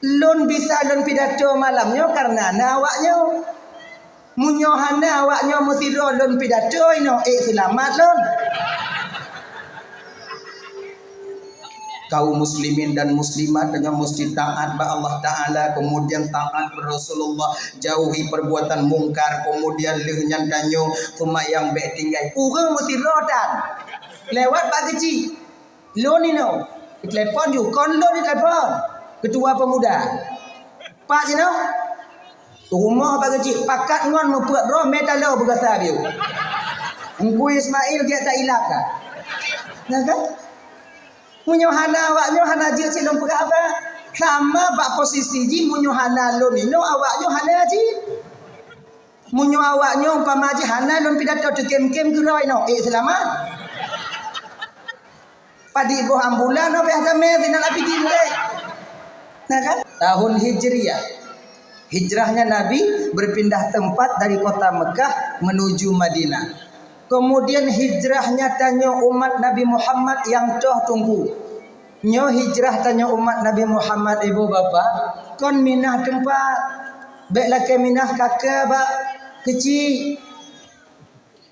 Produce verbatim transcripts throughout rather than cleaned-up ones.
Lôn bisa lôn pidato malam nyoe karena na awak nyoe. Meunyoe hana awak nyoe meusidroe lôn pidato inoe, ék seulamat lôn. Kaum muslimin dan muslimat, tanyoe mesti taat bak Allah Taala, kemudian taat bak Rasulullah, jauhi perbuatan mungkar, kemudian lheueh nyan tanyoe seumayang bék tinggai. Ureuëng meusidroe tan lewat bak keuchik. Lôn inoe, telepon ju, kon lôn telepon. Ketua pemuda. Pak jinoe, rumoh bak keuchik, pakat ngon meupeuet droe, mé taloe beugasa biu. Teungku Ismail gét tailap ka. Nah kan? Meunyoe hana awak nyoe hana jeuet cit lôn peugah haba. Sama bak posisi jih, meunyoe hana lôn inoe, awak nyoe hana jeuet. Meunyoe awak nyoe umpama jih hana lôn pidato, teukém-kém keudroe inoe, ék seulamat. Padit boh ambulan, oh, beh, damé, sinan api jih mulai. Nah kan? Tahun Hijriah. Hijrahnya Nabi berpindah tempat dari kota Mekah menuju Madinah. Kemudian hijrahnya tanyoe umat Nabi Muhammad nyang toh teungku. Nyoe hijrah tanyoe umat Nabi Muhammad, ibu bapa, kon minah teumpat. Bék lakée minah kaka bak keuchik.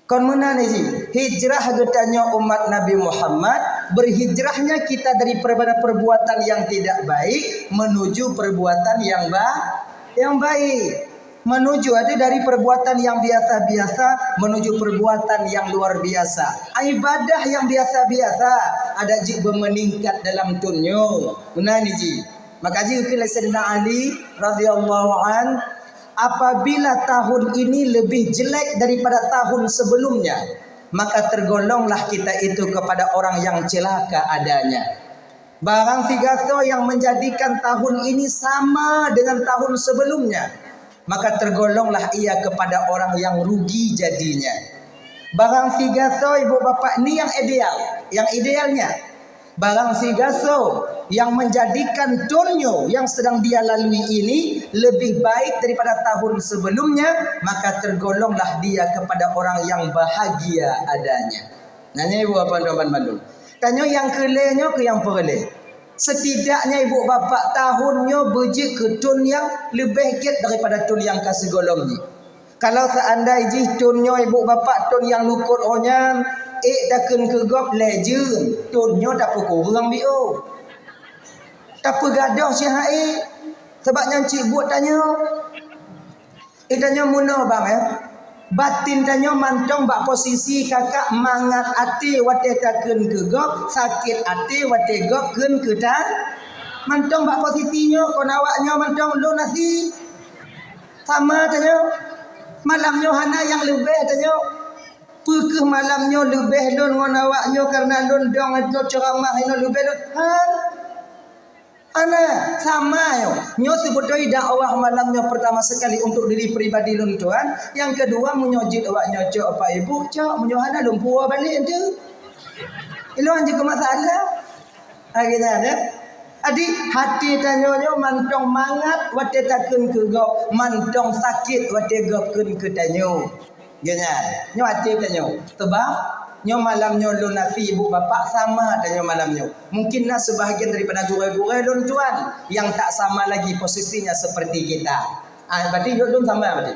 Kon meunan jih, hijrah geutanyoe umat Nabi Muhammad, berhijrahnya kita daripada perbuatan yang tidak baik menuju perbuatan yang ba-, yang baik. Menuju ada dari perbuatan yang biasa-biasa menuju perbuatan yang luar biasa. Ibadah yang biasa-biasa ada jih beumeuningkat dalam thôn nyoe. Meunan jih. Maka jih keu Saidina Ali radhiyallahu an, apabila tahun ini lebih jelek daripada tahun sebelumnya, maka tergolonglah kita itu kepada orang yang celaka adanya. Barang sigasoe yang menjadikan tahun ini sama dengan tahun sebelumnya, maka tergolonglah ia kepada orang yang rugi jadinya. Barang sigasoe ibu bapak ni yang ideal, yang idealnya. Barang sigasoe yang menjadikan thôn nyoe yang sedang dia lalui ini lebih baik daripada tahun sebelumnya, maka tergolonglah dia kepada orang yang bahagia adanya. Nah, nyan ibu bapak teman bandum. Tanyoe nyang keu lhée nyoe keu nyang peureulée. Setidaknya ibu bapak tahun nyoe beujeuet keu thôn nyang leubeh gét daripada thôn nyang ka sigohlom jih. Kalau seandai jih thôn nyoe ibu bapak thôn nyang lukot ho nyan, ék takheun keu gob lhée jeuen, thôn nyoe tapeukureueng biôh. Tapeugadôh siha ék, sabab nyan cit buet tanyoe. Geutanyoe meunoe bang, eh. Batin tanyoe mantong bak posisi kakak mangat até watée takheun keu gob, sakét até watée gob kheun keu ta-, mantong bak posisi nyoe, kon awak nyoe mantong lôn asie. Sama tanyoe. Malam nyoe hana nyang leubeh tanyoe. Peu kheueh malam nyoe leubeh lôn ngon awak nyoe kareuna lôn dong lôn ceuramah inoe leubeh lôn. Han. Hana, sama nyoe. Nyoe sibeutôi dakwah malam nyoe pertama sekali untuk diri pribadi lôn tuan. Nyang keudua, meunyoe jeuet awak nyoe cok Bapak Ibu, cok. Meunyoe hana, lôn puwoe balek entu. Ilôn jeuet keu masalah. Akhirnya ada. Jadi, hati tanyoe nyoe mantong mangat watée takheun keu gob, mantong sakét watée gob kheun keu tanyoe. Geuhnyan, nyoe até tanyoe. Teubang, nyoe malam nyoe lôn asie ibu bapak sama tanyoe malam nyoe. Mungkin na sebahagian daripada gurée-gurée lôn tuan yang tak sama lagi posisinya seperti kita. Ah, berarti nyoe lôn sama berarti.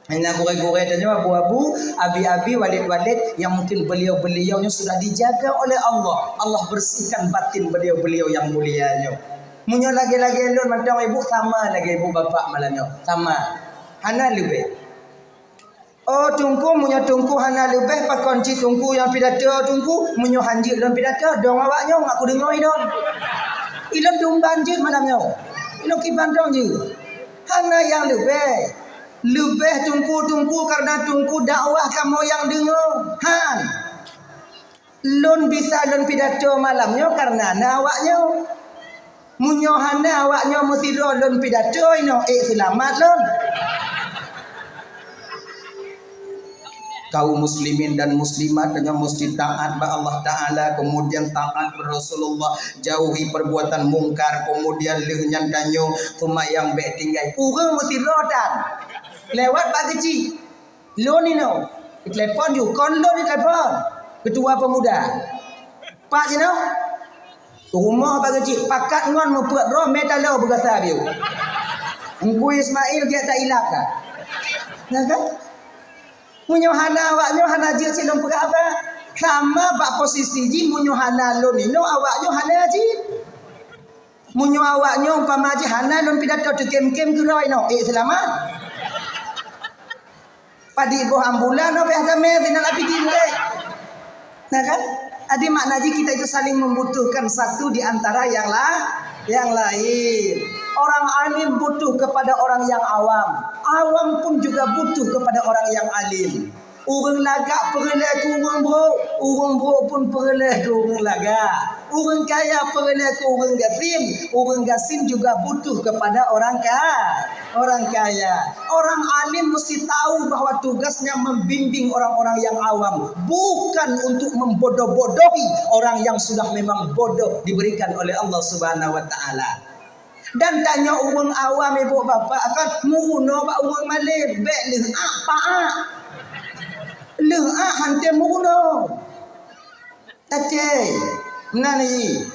Na gurée-gurée tanyoe, abu-abu, abi-abi, walid-walid yang mungkin beliau-beliau nyoe sudah dijaga oleh Allah. Allah bersihkan batin beliau-beliau yang mulia nyoe. Meunyoe lagée-lagée lôn mantong ibu sama lagée ibu bapak malam nyoe. Sama. Hana leubeh. Oh, teungku, meunyoe teungku hana leubeh pakon cit teungku nyang pidato teungku, meunyoe han jeuet lôn pidato, dong awak nyoe ngak kudeungoe idong. Ilôn tumban jeuet malam nyoe. Ilôn kiban dong jeuet. Hana nyang leubeh. Leubeh teungku-teungku kareuna teungku dakwah kamoe nyang deungoe. Han. Lôn bisa lôn pidato malam nyoe kareuna na awak nyoe. Meunyoe hana awak nyoe meusidroe lôn pidato inoe, ék seulamat lôn. Kaum muslimin dan muslimat, tanyoe mesti taat bak Allah Taala, kemudian taat bak Rasulullah, jauhi perbuatan mungkar, kemudian lheueh nyan tanyoe seumayang bék tinggai. Ureuëng meusidroe tan lewat bak keuchik. Lôn inoe, telepon ju, kon lôn telepon. Ketua pemuda. Pak jinoe, Rumoh bak geuchik pakat ngon meupeuet droe mé taloe beugasa biôh. Teungku Ismail gét tailap ka. Ya kan? Meunyoe hana awak nyoe hana jeuet cit lôn peugah haba. Sama bak posisi jih meunyoe hana lôn inoe awak nyoe hana jih. Meunyoe awak nyoe umpama jih hana lôn pidato teukem-kem keudroe inoe, eh, seulamat. Padit boh ambulan, oh, payah tamé Zainal Abidin deh. Nah kan? Jadi makna jih kita itu saling membutuhkan satu di antara yang la-, yang lain. Orang alim butuh kepada orang yang awam. Awam pun juga butuh kepada orang yang alim. Ureuëng lagak peureulée keu ureuëng brok, ureuëng brok pun peureulée keu ureuëng lagak. Ureuëng kaya peureulée keu ureuëng gasien, ureuëng gasien juga butuh kepada orang ka-, orang kaya. Orang alim mesti tahu bahwa tugasnya membimbing orang-orang yang awam, bukan untuk membodoh-bodohi orang yang sudah memang bodoh diberikan oleh Allah Subhanahu wa Taala. Dan tanyoe ureuëng awam, ibu bapak, kan meurunoe bak ureuëng malém, bék leuh ak paak. Leuh ak han tem meurunoe. Até, meunan jih.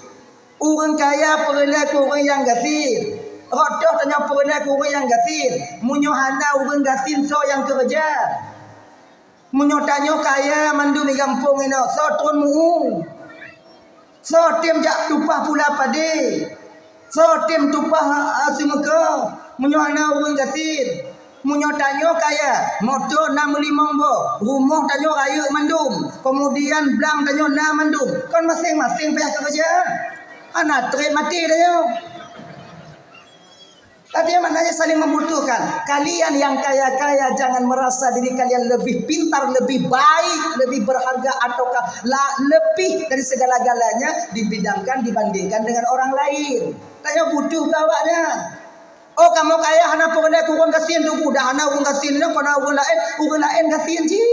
Ureuëng kaya peureulée keu ureuëng nyang gasien. Rot toh tanyoe peureulée keu ureuëng nyang gasien. Meunyoe hana ureuëng gasien, soe nyang keureuja? Meunyoe tanyoe kaya mandum di gampông inoe, soe tron meu-ueng? Soe tem jak tumpah pula padé? Soe tem tumpah, a, seumeukeu? Meunyoe hana ureuëng gasien. Meunyoe tanyoe kaya, moto na meulimong boh, rumoh tanyoe rayeuk mandum, keumudian blang tanyoe na mandum, kon maséng-maséng payah keureuja. Hana treb maté tanyoe. Artinya maknanya saling membutuhkan. Kalian yang kaya-kaya jangan merasa diri kalian lebih pintar, lebih baik, lebih berharga ataukah la-, lebih dari segala-galanya dibandingkan, dibandingkan dengan orang lain. Tanyoe butuh keu awaknyan. Oh, kamoe kaya hana peureulée keu ureuëng gasien, tugu dah hana ureuëng gasien nyoe, kon na ureuëng laén, ureuëng laén gasien cit.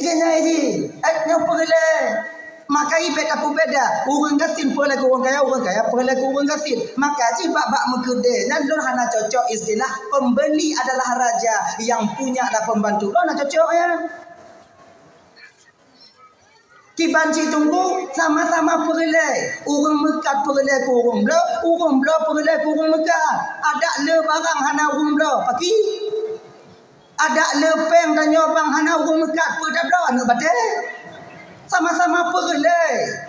Ikan nyai jih, eh, nyoe peureulée. Maka ibet tapeubeda, ureuëng gasien peureulée keu ureuëng kaya, ureuëng kaya peureulée keu ureuëng gasien. Maka jih bak-bak meukeudée nyan lôn hana cocok istilah pembeli adalah raja, yang punya adalah pembantu. Lôn hana cocok nyan. Kiban cit teungku sama-sama peureulée. Ureuëng meukat peureulée keu ureuëng bloe, ureuëng bloe peureulée keu ureuëng meukat. Adak le barang hana ureuëng bloe, pakri. Adak le péng tanyoe bang hana ureuëng meukat, peue tabloe aneuëk batée. Sama-sama peureulée.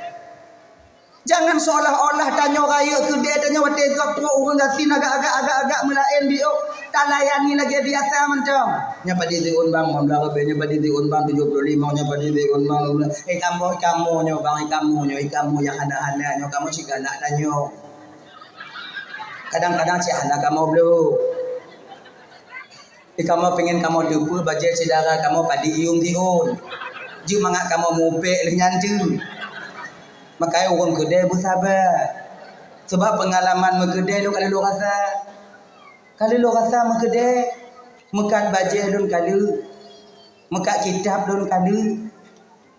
Jangan seolah-olah tanyoe rayeuk keudée tanyoe watée gob trok ureuëng gasien agak-agak, agak-agak meulaén biôh, talayani lagée biasa mantong. Nyoe padit siôn bang, lima belas ribèe, nyoe padit siôn bang, tujoh ploh limong, nyoe padit siôn bang, lima belas. Eh, kamoe, kamoe nyoe bang, eh, kamoe nyoe, eh, kamoe nyang hana-hana nyoe, kamoe cit galak tanyoe. Kadang-kadang cit hana kamoe bloe. Di kamoe pengen kamoe teupeu bajée syedara kamoe padit yuem siôn. Jeuet mangat kamoe mupék lheueh nyan teuk. Makajih ureuëng keudée beusaba. Sabab peungalaman meukeudée lôn ka lheueh lôn rasa. Ka lheueh lôn rasa meukeudée, meukat bajée lôn ka lheueh, meukat kitab lôn ka lheueh.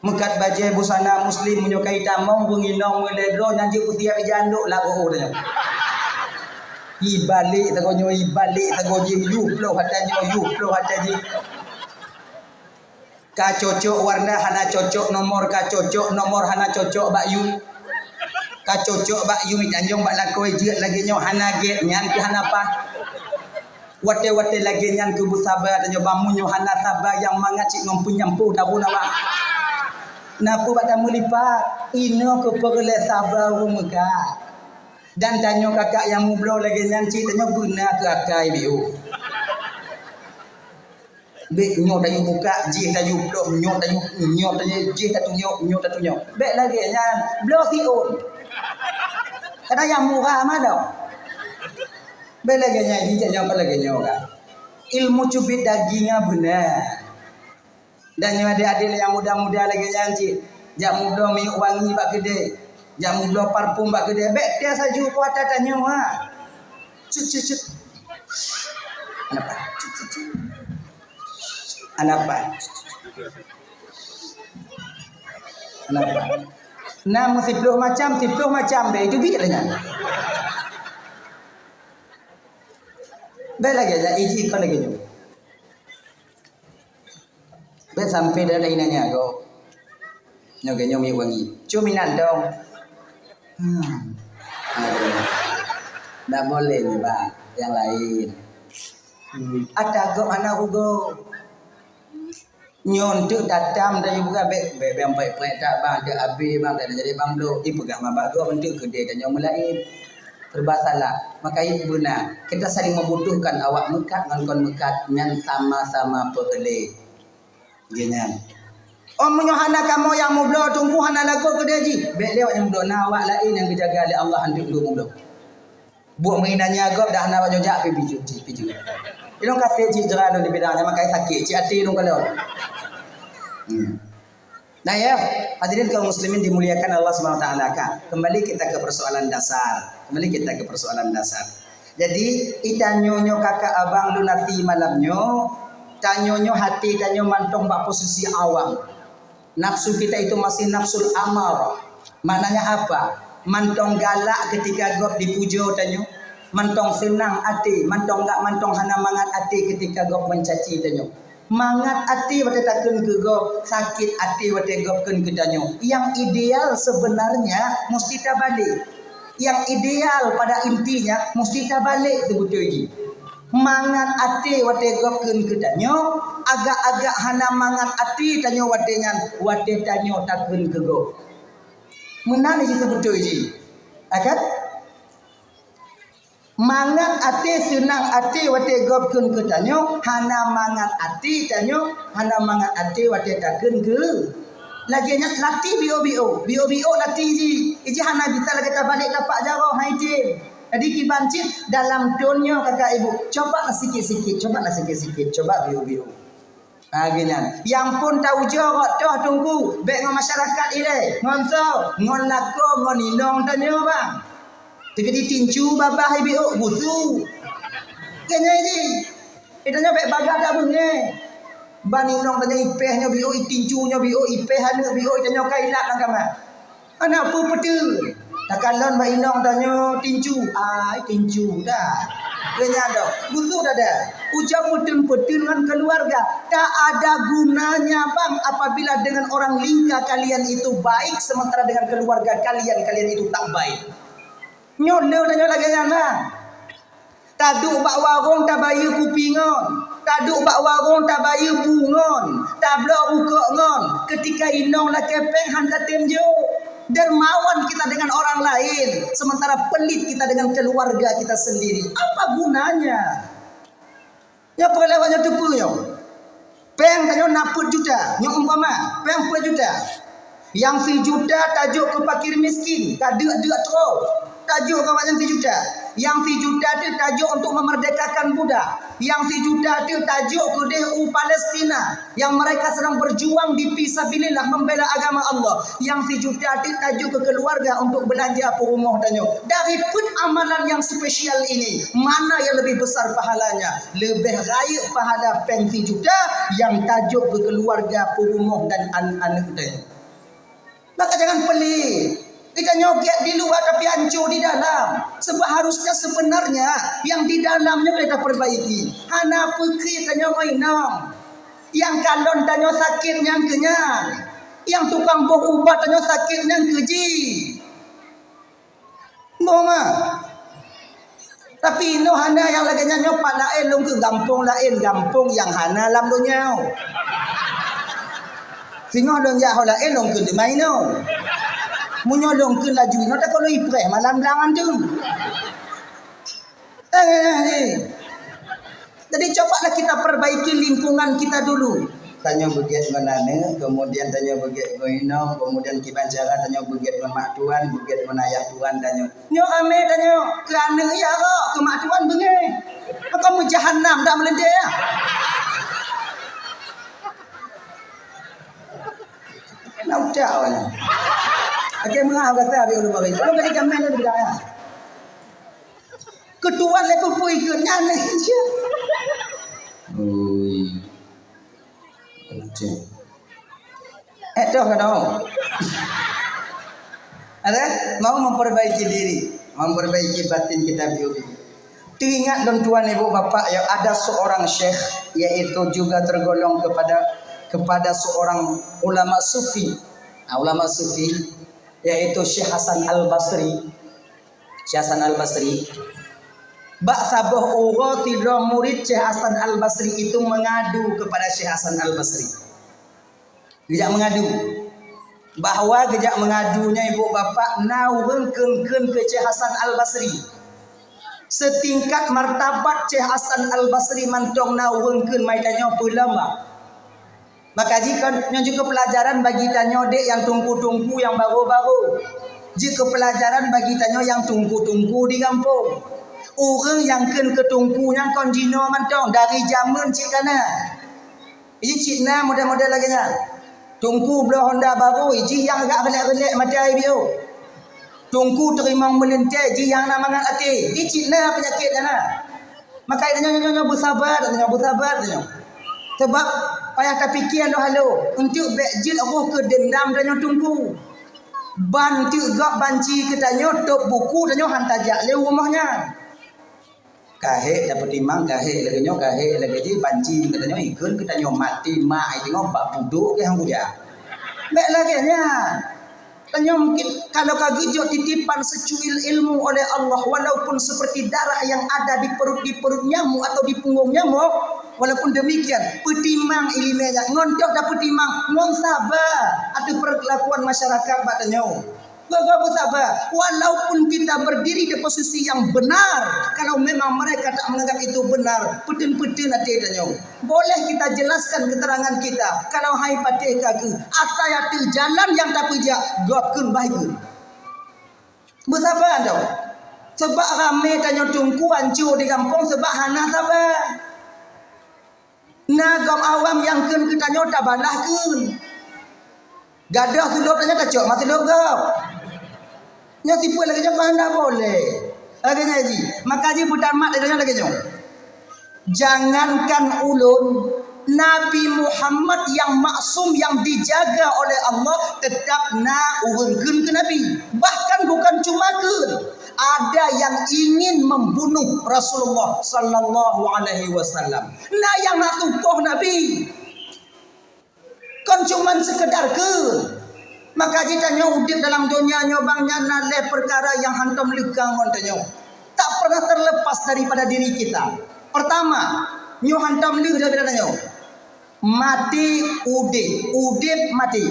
Meukat bajée busana muslim meunyoe ka itamong beunginong meulée droe nyan jeuet peusiab ija andok lagoe tanyoe. Ibalek sagoe nyoe, ibalek sagoe jih, yuh ploh ata nyoe, yuh ploh ata jih. Ka cocok warna hana cocok nomor, ka cocok nomor hana cocok bak yuh. Ka cocok bak yuh tanjong bak lakoe jeuet lagée nyoe hana gét nyan keuh hana paih. Watée-watée lagée nyan keuh beusaba tanyoe bang meunyoe hana saba nyang mangat cit ngon peunyampoh daun awak. Na peue bak tameulipat, inoe keuh peureulée saba ureuëng meukat. Dan tanyoe kakak nyang mubloe lagée nyan cit tanyoe beuna keu akai biôh. Bék nyoe tanyoe buka, jih tanyoe bloe, nyoe tanyoe, nyoe tanyoe, jih tatunyok, nyoe tatunyok. Bék lagée nyan, bloe siôn. Kadang nyang murah manoe. Bék lagée nyan, jih tanyoe kon lagée nyoe kan. Ilmu cubit daging nyan beuna. Dan nyoe adék-adék nyang muda-muda lagée nyan cit, jak mubloe minyeuk wangi bak keudée, jak mubloe parfum bak keudée, bék teuh saju kuat tanyoe ha. Cut, cut, cut. Anapa? Cut, cut, cut. Anapa? Anapa? Na meusiploh macam, siploh macam bék itu biet nyan. Bék lagée nyan, iji kon lagée nyoe. Bék sampai dah lain nanya kau. Nyoe geuh nyoe minyeuk wangi. Cuma inan dong. Hmm. Aduh. Ndak boleh ni, Bang. Yang lain. Hmm. Ata gob hana ugo. Nyoe eunteuk tatam dan ibu bèk, bèk, bèk prek-prek that, Bang, eunteuk abéh, Bang, tak jadi, Bang, bloe. Ipeugah ma bak gob eunteuk keudè tanyoe meulaén. Serba salah. Maka ibu beuna, kita saling membutuhkan awak meukat ngon kon meukat nyan sama-sama peureulèe. Geuh nyan. Oh, meunyoe hana kamoe nyang meubloe, Teungku, hana lagot keudè jih, bèk lé awak nyang meubloe, na awak laén nyang geujaga lé Allah, han teuk meubloe. Buet meuinan nyan gob dah hana awak nyoe jak pi bijeu, pi bijeu. Ilôn kaseh cit jera lôn di bidang nyan, makajih sakét cit até lôn kalon. Hmm. Nah ya, hadirin kaum muslimin dimuliakan Allah Subhanahu wa taala, kan? Kembali kita ke persoalan dasar. Kembali kita ke persoalan dasar. Jadi, i tanyoe nyoe kakak abang lôn até malam nyoe, tanyoe nyoe até tanyoe mantong bak posisi awam. Nafsu kita itu masih nafsul amarah. Maknanya apa? Mantong galak ketika gob dipujoe tanyoe, mantong seunang até, mantong gak, mantong hana mangat até ketika gob meucaci tanyoe. Mangat até watèe takheun keu gob, sakét até watèe gob kheun keu tanyoe. Yang ideal sebenarnya musti tabalek. Yang ideal pada intinya musti tabalek seubeutôi jih. Mangat até watèe gob kheun keu tanyoe, agak-agak hana mangat até tanyoe watèe nyan, watèe tanyoe takheun keu gob. Meunan jih seubeutôi jih. Ya kan? Mangat até, seunang até watèe gob kheun keu tanyoe, hana mangat até tanyoe, hana mangat até watèe takheun keu. Lagèe nyan latih biôh-biôh, biôh-biôh latih jih. Ijih hana bisa lagèe tabalek tapak jaroe, hai tem. Jadi kiban cit dalam thôn nyoe kakak ibu, cobalah sikit-sikit, cobalah sikit-sikit, coba biôh-biôh. Ha, geuh nyan. Nyang phôn taujoe rot toh Teungku, bèk ngon masyarakat ilèe, ngon soe, ngon lakoe, ngon inong tanyoe, Bang. Teukeudi tincu babah ibi ôk busu. Geuh nyan jih. Itanyoe bèk bagah tabeungèh. Ban inong tanyoe ipèh nyoe bi ôk, itincu nyoe bi ôk, ipèh aneuk bi ôk, itanyoe ka ilat lam kama. Hana peue-peue teuh. Takalon bak inong tanyoe tincu, ai tincu dah. Lé nyan doh, busu dah dah. Ujoe peuteun-peuteun ngon keuluwarga. Tak ada gunanya, Bang, apabila dengan orang lingka kalian itu baik, sementara dengan keluarga kalian, kalian itu tak baik. Nyoe le tanyoe lagèe nyan lah. Taduek bak warong tabayeue kupi ngon, taduek bak warong tabayeue bu ngon, tabloe rukok ngon, keutika inong lakèe pèng han tatem jok. Dermawan kita dengan orang lain, sementara pelit kita dengan keluarga kita sendiri. Apa gunanya? Nyoe peue lewat nyoe teupeue nyoe. Pèng tanyoe na peuet juta, nyoe umpama, pèng peuet juta. Nyang sijuta tajok keu fakir miskin, tadeuk-deuk troe. Tajok keu awaknyan sijuta. Nyang sijuta teuh tajok untuk memerdekakan budak. Nyang sijuta teuh tajok keudeh u Palestina yang mereka sedang berjuang di fisabilillah membela agama Allah. Nyang sijuta teuh tajok keu keluarga untuk belanja peurumoh tanyoe. Dari peuet amalan yang spesial ini, mana yang lebih besar pahalanya? Leubeh rayeuk pahala pèng sijuta nyang tajok keu keuluwarga, peurumoh dan an-, aneuk teuh. Maka jangan pelit. Kita nyoe gèt di luwa tapi ancô di dalam. Sebab harusnya sebenarnya yang di dalam nyoe kita perbaiki. Hana peukri tanyoe ngon inong. Nyang kalon tanyoe sakét nyang keu nyan. Nyang tukang boh ubat tanyoe sakét nyang keu jih. Boh ma. Tapi inoe hana nyang lagèe nyan nyoe pat laén lôn keu gampông laén, gampông nyang hana lam donya. Singoh lôn jak ho laén lôn keu teuma inoe. Meunyoe lôn keu laju inoe takot lôn ipreh malam blang anteun. Eh, eh, eh. Jadi, cobalah kita perbaiki lingkungan kita dulu. Tanyoe beugèt ngon aneuk, kemudian tanyoe beugèt ngon inong, kemudian kiban cara tanyoe beugèt ngon mak tuan, beugèt ngon ayah tuan tanyoe. Nyoe amé tanyoe, keu aneuk ya kok, keu mak tuan beungèh. Maka meujahanam dak meulintèe ya. Nak ucap awaknyan. Oke, meu'ah kata habéh ulôn bagi. Ulôn bagi gaméh lôn bidang ya. Keutuan lé peue-peue ikeu nyan lé. Ui. Oke. Eh, toh keunoe. Ada? Mau memperbaiki diri, memperbaiki batin kita biôh-biôh. Teuingat lôn tuan ibu bapak ya, ada seorang syekh, yaitu juga tergolong kepada, kepada seorang ulama sufi. Ulama sufi, yaitu Syekh Hasan Al-Basri. Syekh Hasan Al-Basri. Bak saboh uroe sidroe murid Syekh Hasan Al-Basri itu mengadu kepada Syekh Hasan Al-Basri. Geujak mengadu. Bahwa geujak mengadu nyan ibu bapak na ureuëng kheun-kheun keu Syekh Hasan Al-Basri. Setingkat martabat Syekh Hasan Al-Basri mantong na ureuëng kheun mai tanyoe peulama. Maka jih kon nyoe jeuet keu pelajaran bagi tanyoe dek nyang teungku-teungku nyang barô-barô. Jeuet keu pelajaran bagi tanyoe nyang teungku-teungku di gampông. Ureuëng nyang kheun keu teungku nyan kon jinoe mantong dari jameun cit ka na. Iji cit na model-model lagée nyan. Teungku bloe honda barô, iji nyang agak reulek-reulek maté ai biôh. Teungku teurimong meulintée, iji nyang na mangat até. Iji cit na peunyakét nyan na. Maka nyoe, nyoe, nyoe, nyoe beusaba, nyoe beusaba, nyoe. Sebab payah tapike halo-halo, eunteuk bék jeuet roh keu deundam tanyoe teungku. Ban teuk gob banci keu tanyoe, tôb buku tanyoe han tajak lé u rumoh nyan. Ka hék tapeutimang, ka hék lagée nyoe, ka hék lagée jih, banci keu tanyoe, ikheun keu tanyoe maté mak ai teungoh bak pudok keu han kujak. Bék lagée nyan. Tanyoe mungkin kalau ka geujok titipan secuil ilmu oleh Allah, walaupun seperti darah yang ada di perut, di perut nyamuk atau di punggung nyamuk, walaupun demikian, peutimang iéleumé nyan, ngon toh tapeutimang, ngon saba ateueh perlakuan masyarakat bak tanyoe. Geuh-geuh beusaba, walaupun kita berdiri di posisi yang benar, kalau memang mereka tak menganggap itu benar, peuteun-peuteun até tanyoe. Boleh kita jelaskan keterangan kita, kalau hai patéh ka geuh, asai ateueh jalan nyang tapeujak, gob kheun bah kheun. Beusaba dong. Sebab ramé tanyoe teungku hanco di gampông sebab hana saba. Na gob awam nyang kheun keu tanyoe tabalah kheun. Gadoh sulôb tanyoe tacok ma sulôb gob. Nyoe tipe lagée nyoe kon hana boleh. Lagée nyan jih. Maka jih peutamat lagée nyoe, lagée nyoe. Jangankan ulôn, Nabi Muhammad yang maksum, yang dijaga oleh Allah, tetap na ureuëng kheun keu Nabi. Bahkan bukan cuma kheun, ada yang ingin membunuh Rasulullah sallallahu alaihi wasallam. Na nyang na tupoh Nabi. Kon cuman sekedar kheun. Maka jih tanyoe udeb dalam donya nyoe bang nyan na lhée peukara nyang hantom leuka ngon tanyoe. Tak pernah terlepas daripada diri kita. Pertama, nyoe hantom lheueh daripada tanyoe. Maté, udeb, udeb, maté.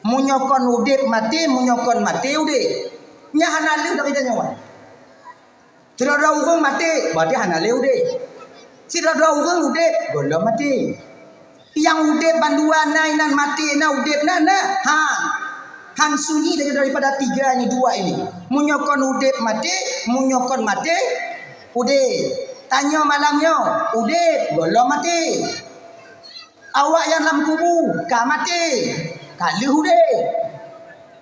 Meunyoe kon udeb, maté, meunyoe kon maté, udeb. Nyan hana lheueh daripada tanyoe. Sidroe-droe ureuëng maté, berarti hana lé udeb. Sidroe-droe ureuëng udeb, gohlom maté. Nyang udeb bandua na inan maté na udeb na, na? Ha. Han sunyi dari, daripada tiga ini, dua ini. Meunyoe kon udeb maté, meunyoe kon maté, udeb. Tanyoe malam nyoe, udeb, gohlom maté. Awak nyang lam kubu ka maté, ka lheueh udeb.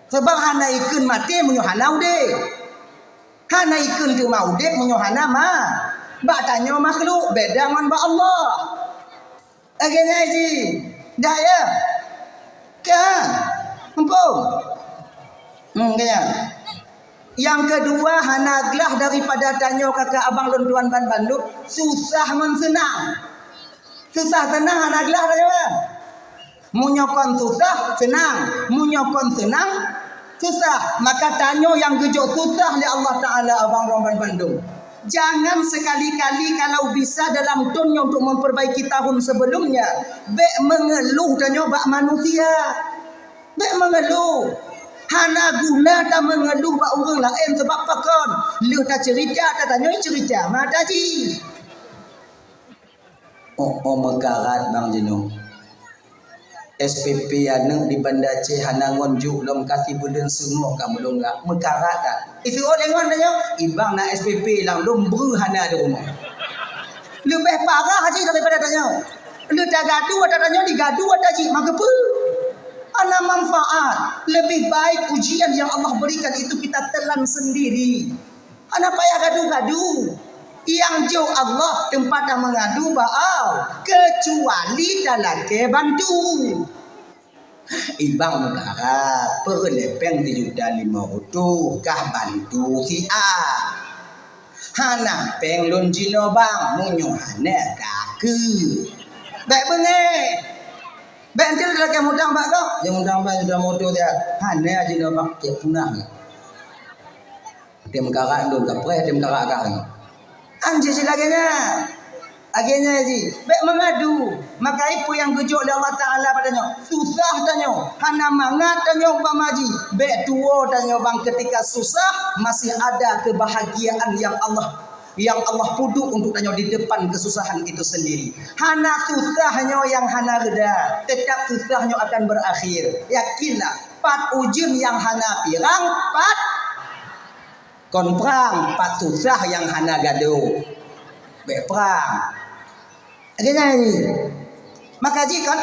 Sebab hana ikheun maté meunyoe hana udeb. Hana ikheun teuma udeb meunyoe hana ma. Bak tanyoe makhluk beda ngon bak Allah. Lagée nyan jih. Dah ya? Ka. Mumpung. Hmm, kaya. Nyang keudua hana glah daripada tanyoe kaka abang lôn tuan ban bandum, susah ngon seunang. Susah seunang hana glah tanyoe. Meunyoe kon susah, seunang. Meunyoe kon seunang, susah. Maka tanyoe nyang geujok susah lé Allah Taala abang lôn ban bandum. Jangan sekali-kali kalau bisa dalam thôn nyoe untuk memperbaiki tahun sebelumnya, bék mengeluh tanyoe bak manusia. Bék mengeluh. Hana guna tameungeluh bak ureuëng laén sebab pakon? Lheueh taceurita, tatanyoe ceurita mata jih. Oh, oh, meukarat bang jinoe. S P P aneuëk di Banda Aceh hana ngon juk lom ka sibuleuen seungoh ka meulungak. Meukarat ka. Iseuôt lé ngon tanyoe, ibang na S P P lam lom breuh hana di rumoh. Leubeh parah jih daripada tanyoe. Lheueh tagadu ata tanyoe, digadu ata jih, maka peue? Hana manfaat. Lebih baik ujian yang Allah berikan itu kita telan sendiri. Hana payah gadu-gadu. Nyang jok Allah teumpat tameungadu bak Allah, keucuali talakée bantu. Ibang meukarat, peureulée péng sijuta limong reutôh kah bantu si A. Hana péng lôn jinoe bang, meunyoe hana ka keu. Bék beungéh. Bèk enteuk lagèe mudang bak gob. Nyang mudang bak sudah moto dia. Hana jinoe bak cek punah. Tem karak dum, kapreh tem karak kah. Anjing si lagèe nyan. Lagèe nyan ji. Bèk mengadu. Maka peue nyang geujok lé Allah Taala bak tanyoe. Susah tanyoe. Hana mangat tanyoe umpama ji. Bèk tuwo tanyoe bang ketika susah masih ada kebahagiaan yang Allah yang Allah peuduek untuk tanyoe di depan kesusahan itu sendiri. Hana susah nyoe nyang hana reda, teutap susah nyoe akan berakhir. Yakinlah, pat ujeuen nyang hana pirang, pat kon prang, pat susah nyang hana gadôh. Bèk prang. Lagèe nyan. Maka jih kan,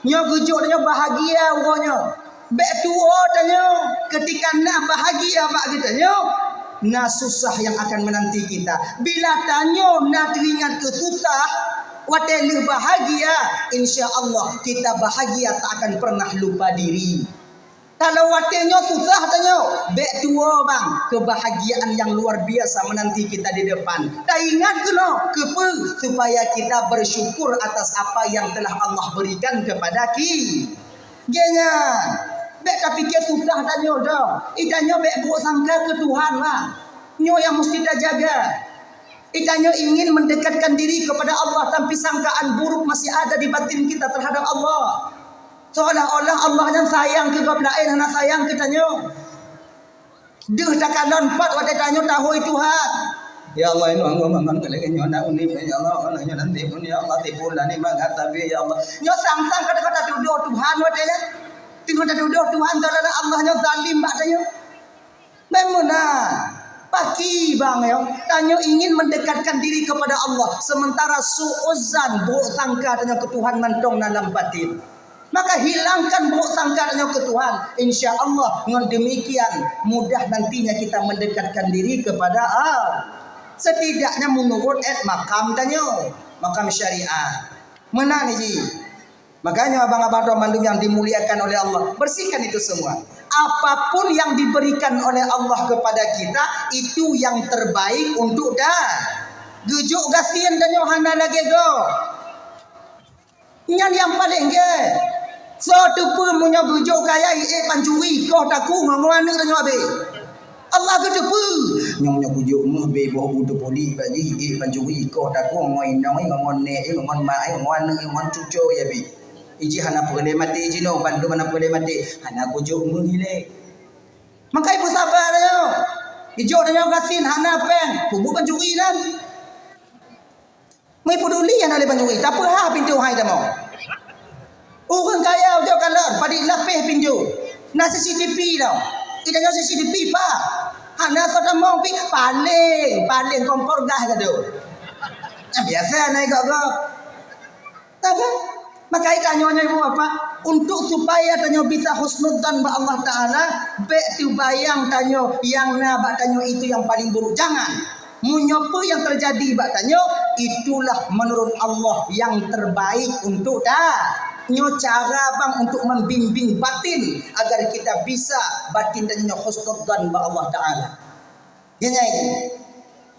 nyoe geujok tanyoe bahagia uroe nyoe. Bèk tuwo tanyoe, keutika na bahagia bak geutanyoe, na susah yang akan menanti kita. Bila tanyoe na teuingat keu susah, watèe lheueh bahagia, insya Allah kita bahagia tak akan pernah lupa diri. Kalau watèe nyoe susah tanyoe, bèk tuwo bang, kebahagiaan yang luar biasa menanti kita di depan. Taingat keunoe, keupeue? Supaya kita bersyukur atas apa yang telah Allah berikan kepada ki-, geuhnyan. Bèk tapike susah tanyoe dong. Itanyoe bèk buruk sangka keu Tuhan bang. Nyoe yang mesti tajaga. Itanyoe ingin mendekatkan diri kepada Allah, tapi sangkaan buruk masih ada di batin kita terhadap Allah. Seolah-olah Allah nyan sayang keu gob laén, hana sayang keu tanyoe. Deuh takalon pat watèe tanyoe tahôi Tuhan. Ya Allah, inoe ngon mangat lagèe nyoe na uneuk, ya Allah, nyoe nanti pun, ya Allah, tipu lani mangat tapi, ya Allah. Nyoe sang-sang ka teuka tatudoh Tuhan watèe nyan. Teungoh tatudoh Tuhan, seolah-olah Allah nyoe zalim bak tanyoe. Memang na. Paki bang yo, tanyoe ingin mendekatkan diri kepada Allah, sementara su'uzan, buruk sangka tanyoe keu Tuhan mantong na lam batin. Maka hilangkan buruk sangka tanyoe keu Tuhan. Insya Allah, ngon demikian mudah nantinya kita mendekatkan diri kepada Allah. Setidaknya menurut et makam tanyoe, makam syariat. Meunan ji. Makanya abang-abang tu mandum yang dimuliakan oleh Allah, bersihkan itu semua. Apapun yang diberikan oleh Allah kepada kita, itu yang terbaik untuk dah. Geujok gasien tanyoe hana lagèe gob. Nyan nyang paleng gèt. Soe teupeu meunyoe geujok kaya ié pancuri, koh takue ngon aneuk tanyoe abéh. Allah geuteupeue. Nyoe, nyoe kujok meuh bèe boh bu teupoli bak jih, ié pancuri, koh takue ngon inong, ngon nèk, ngon mak, ngon aneuk, ngon cuco ya bi. Iji hana peureulèe maté jinoe, bandum hana peureulèe maté. Hana kujok meuh ilèe. Maka ipeusaba tanyoe. Ijok tanyoe gasien hana pèng, peubuet pancuri nyan. Meupeuduli hana lé pancuri, tapeuhah pintoe hai tamong. Ureueng kaya ujok kalon, padit lapéh pintoe. Na C C T V tau. Itanyoe C C T V pa. Hana soe tamong pi, paleng, paleng kompor gas gado. Nah, biasa na igok-gok. Tahu? Maka itanyoe nyoe ibu bapak, untuk supaya tanyoe bisa husnudzan bak Allah Taala, bèk teubayang tanyoe nyang na bak tanyoe itu yang paling buruk. Jangan. Meunyoe peue yang terjadi bak tanyoe, itulah menurut Allah yang terbaik untuk ta-, nyoe cara bang untuk membimbing batin agar kita bisa batin tanyoe husnudzan bak Allah Taala. Nyan, nyan.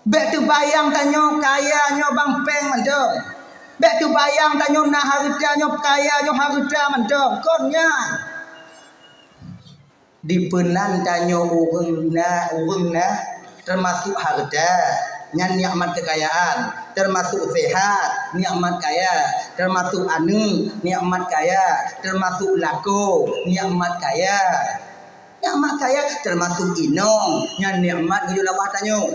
Bèk teubayang tanyoe kaya nyoe bang pèng mantong. Bèk teubayang tanyoe na hareuta nyoe kaya nyoe hareuta mantong. Kon nyan. Dipeunan tanyoe ureueng na, ureueng na, teumasuk hareuta, nyan nikmat keukayaan, teumasuk seuhat, nikmat kaya, teumasuk aneuk, nikmat kaya, teumasuk lakoe, nikmat kaya. Nikmat kaya teumasuk inong, nyan nikmat geujok lé Allah tanyoe.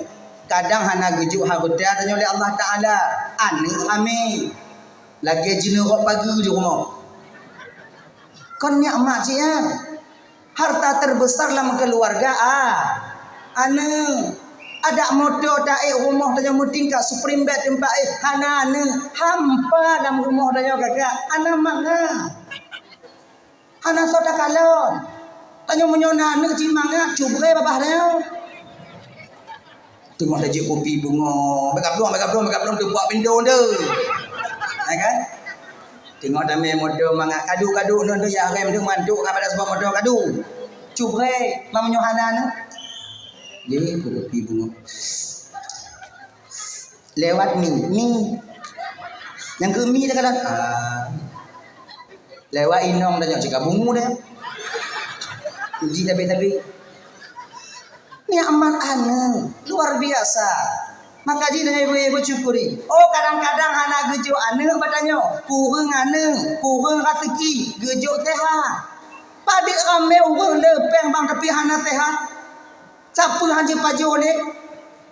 Kadang hana geujok hareuta tanyoe lé Allah Taala, aneuk ramè. Lagèe jineurok pageue di rumoh. Kon nikmat cit nyan. Harta terbesar lam keluarga, ah, aneuk. Adak moto taék rumoh tanyoe meutingkat Supreme bèk teumpat éh, hana aneuk. Hampa lam rumoh tanyoe kakak, hana mangat. Hana soe takalon. Tanyoe meunyoe na aneuk cit mangat, cubre babah tanyoe. Teungoh tajak kupi beungoh, bèk gablong, bèk gablong, bèk gablong, teupak pintoe tu. Ya kan? Teungoh tamè moto mangat, kadu, kadu, nyoe tu ya rem tu mantuk ka pada sebab moto kadu. Cubre, meunyoe hana aneuk. Jadi, kupi beungoh. Lewat mi, mi. Nyang keu mi takalon. Ah. Lewat inong tanyoe cit ka bungu deh. Uji tapi-tapi. Nikmat aneuk luar biasa. Maka jih tanyoe ibu-ibu syukuri. Oh, kadang-kadang hana geujok aneuk bak tanyoe, kureueng aneuk, kureueng raseuki, geujok sehat. Padub ramé ureueng le péng bang tapi hana sehat. Sapeue han jipajoh lé?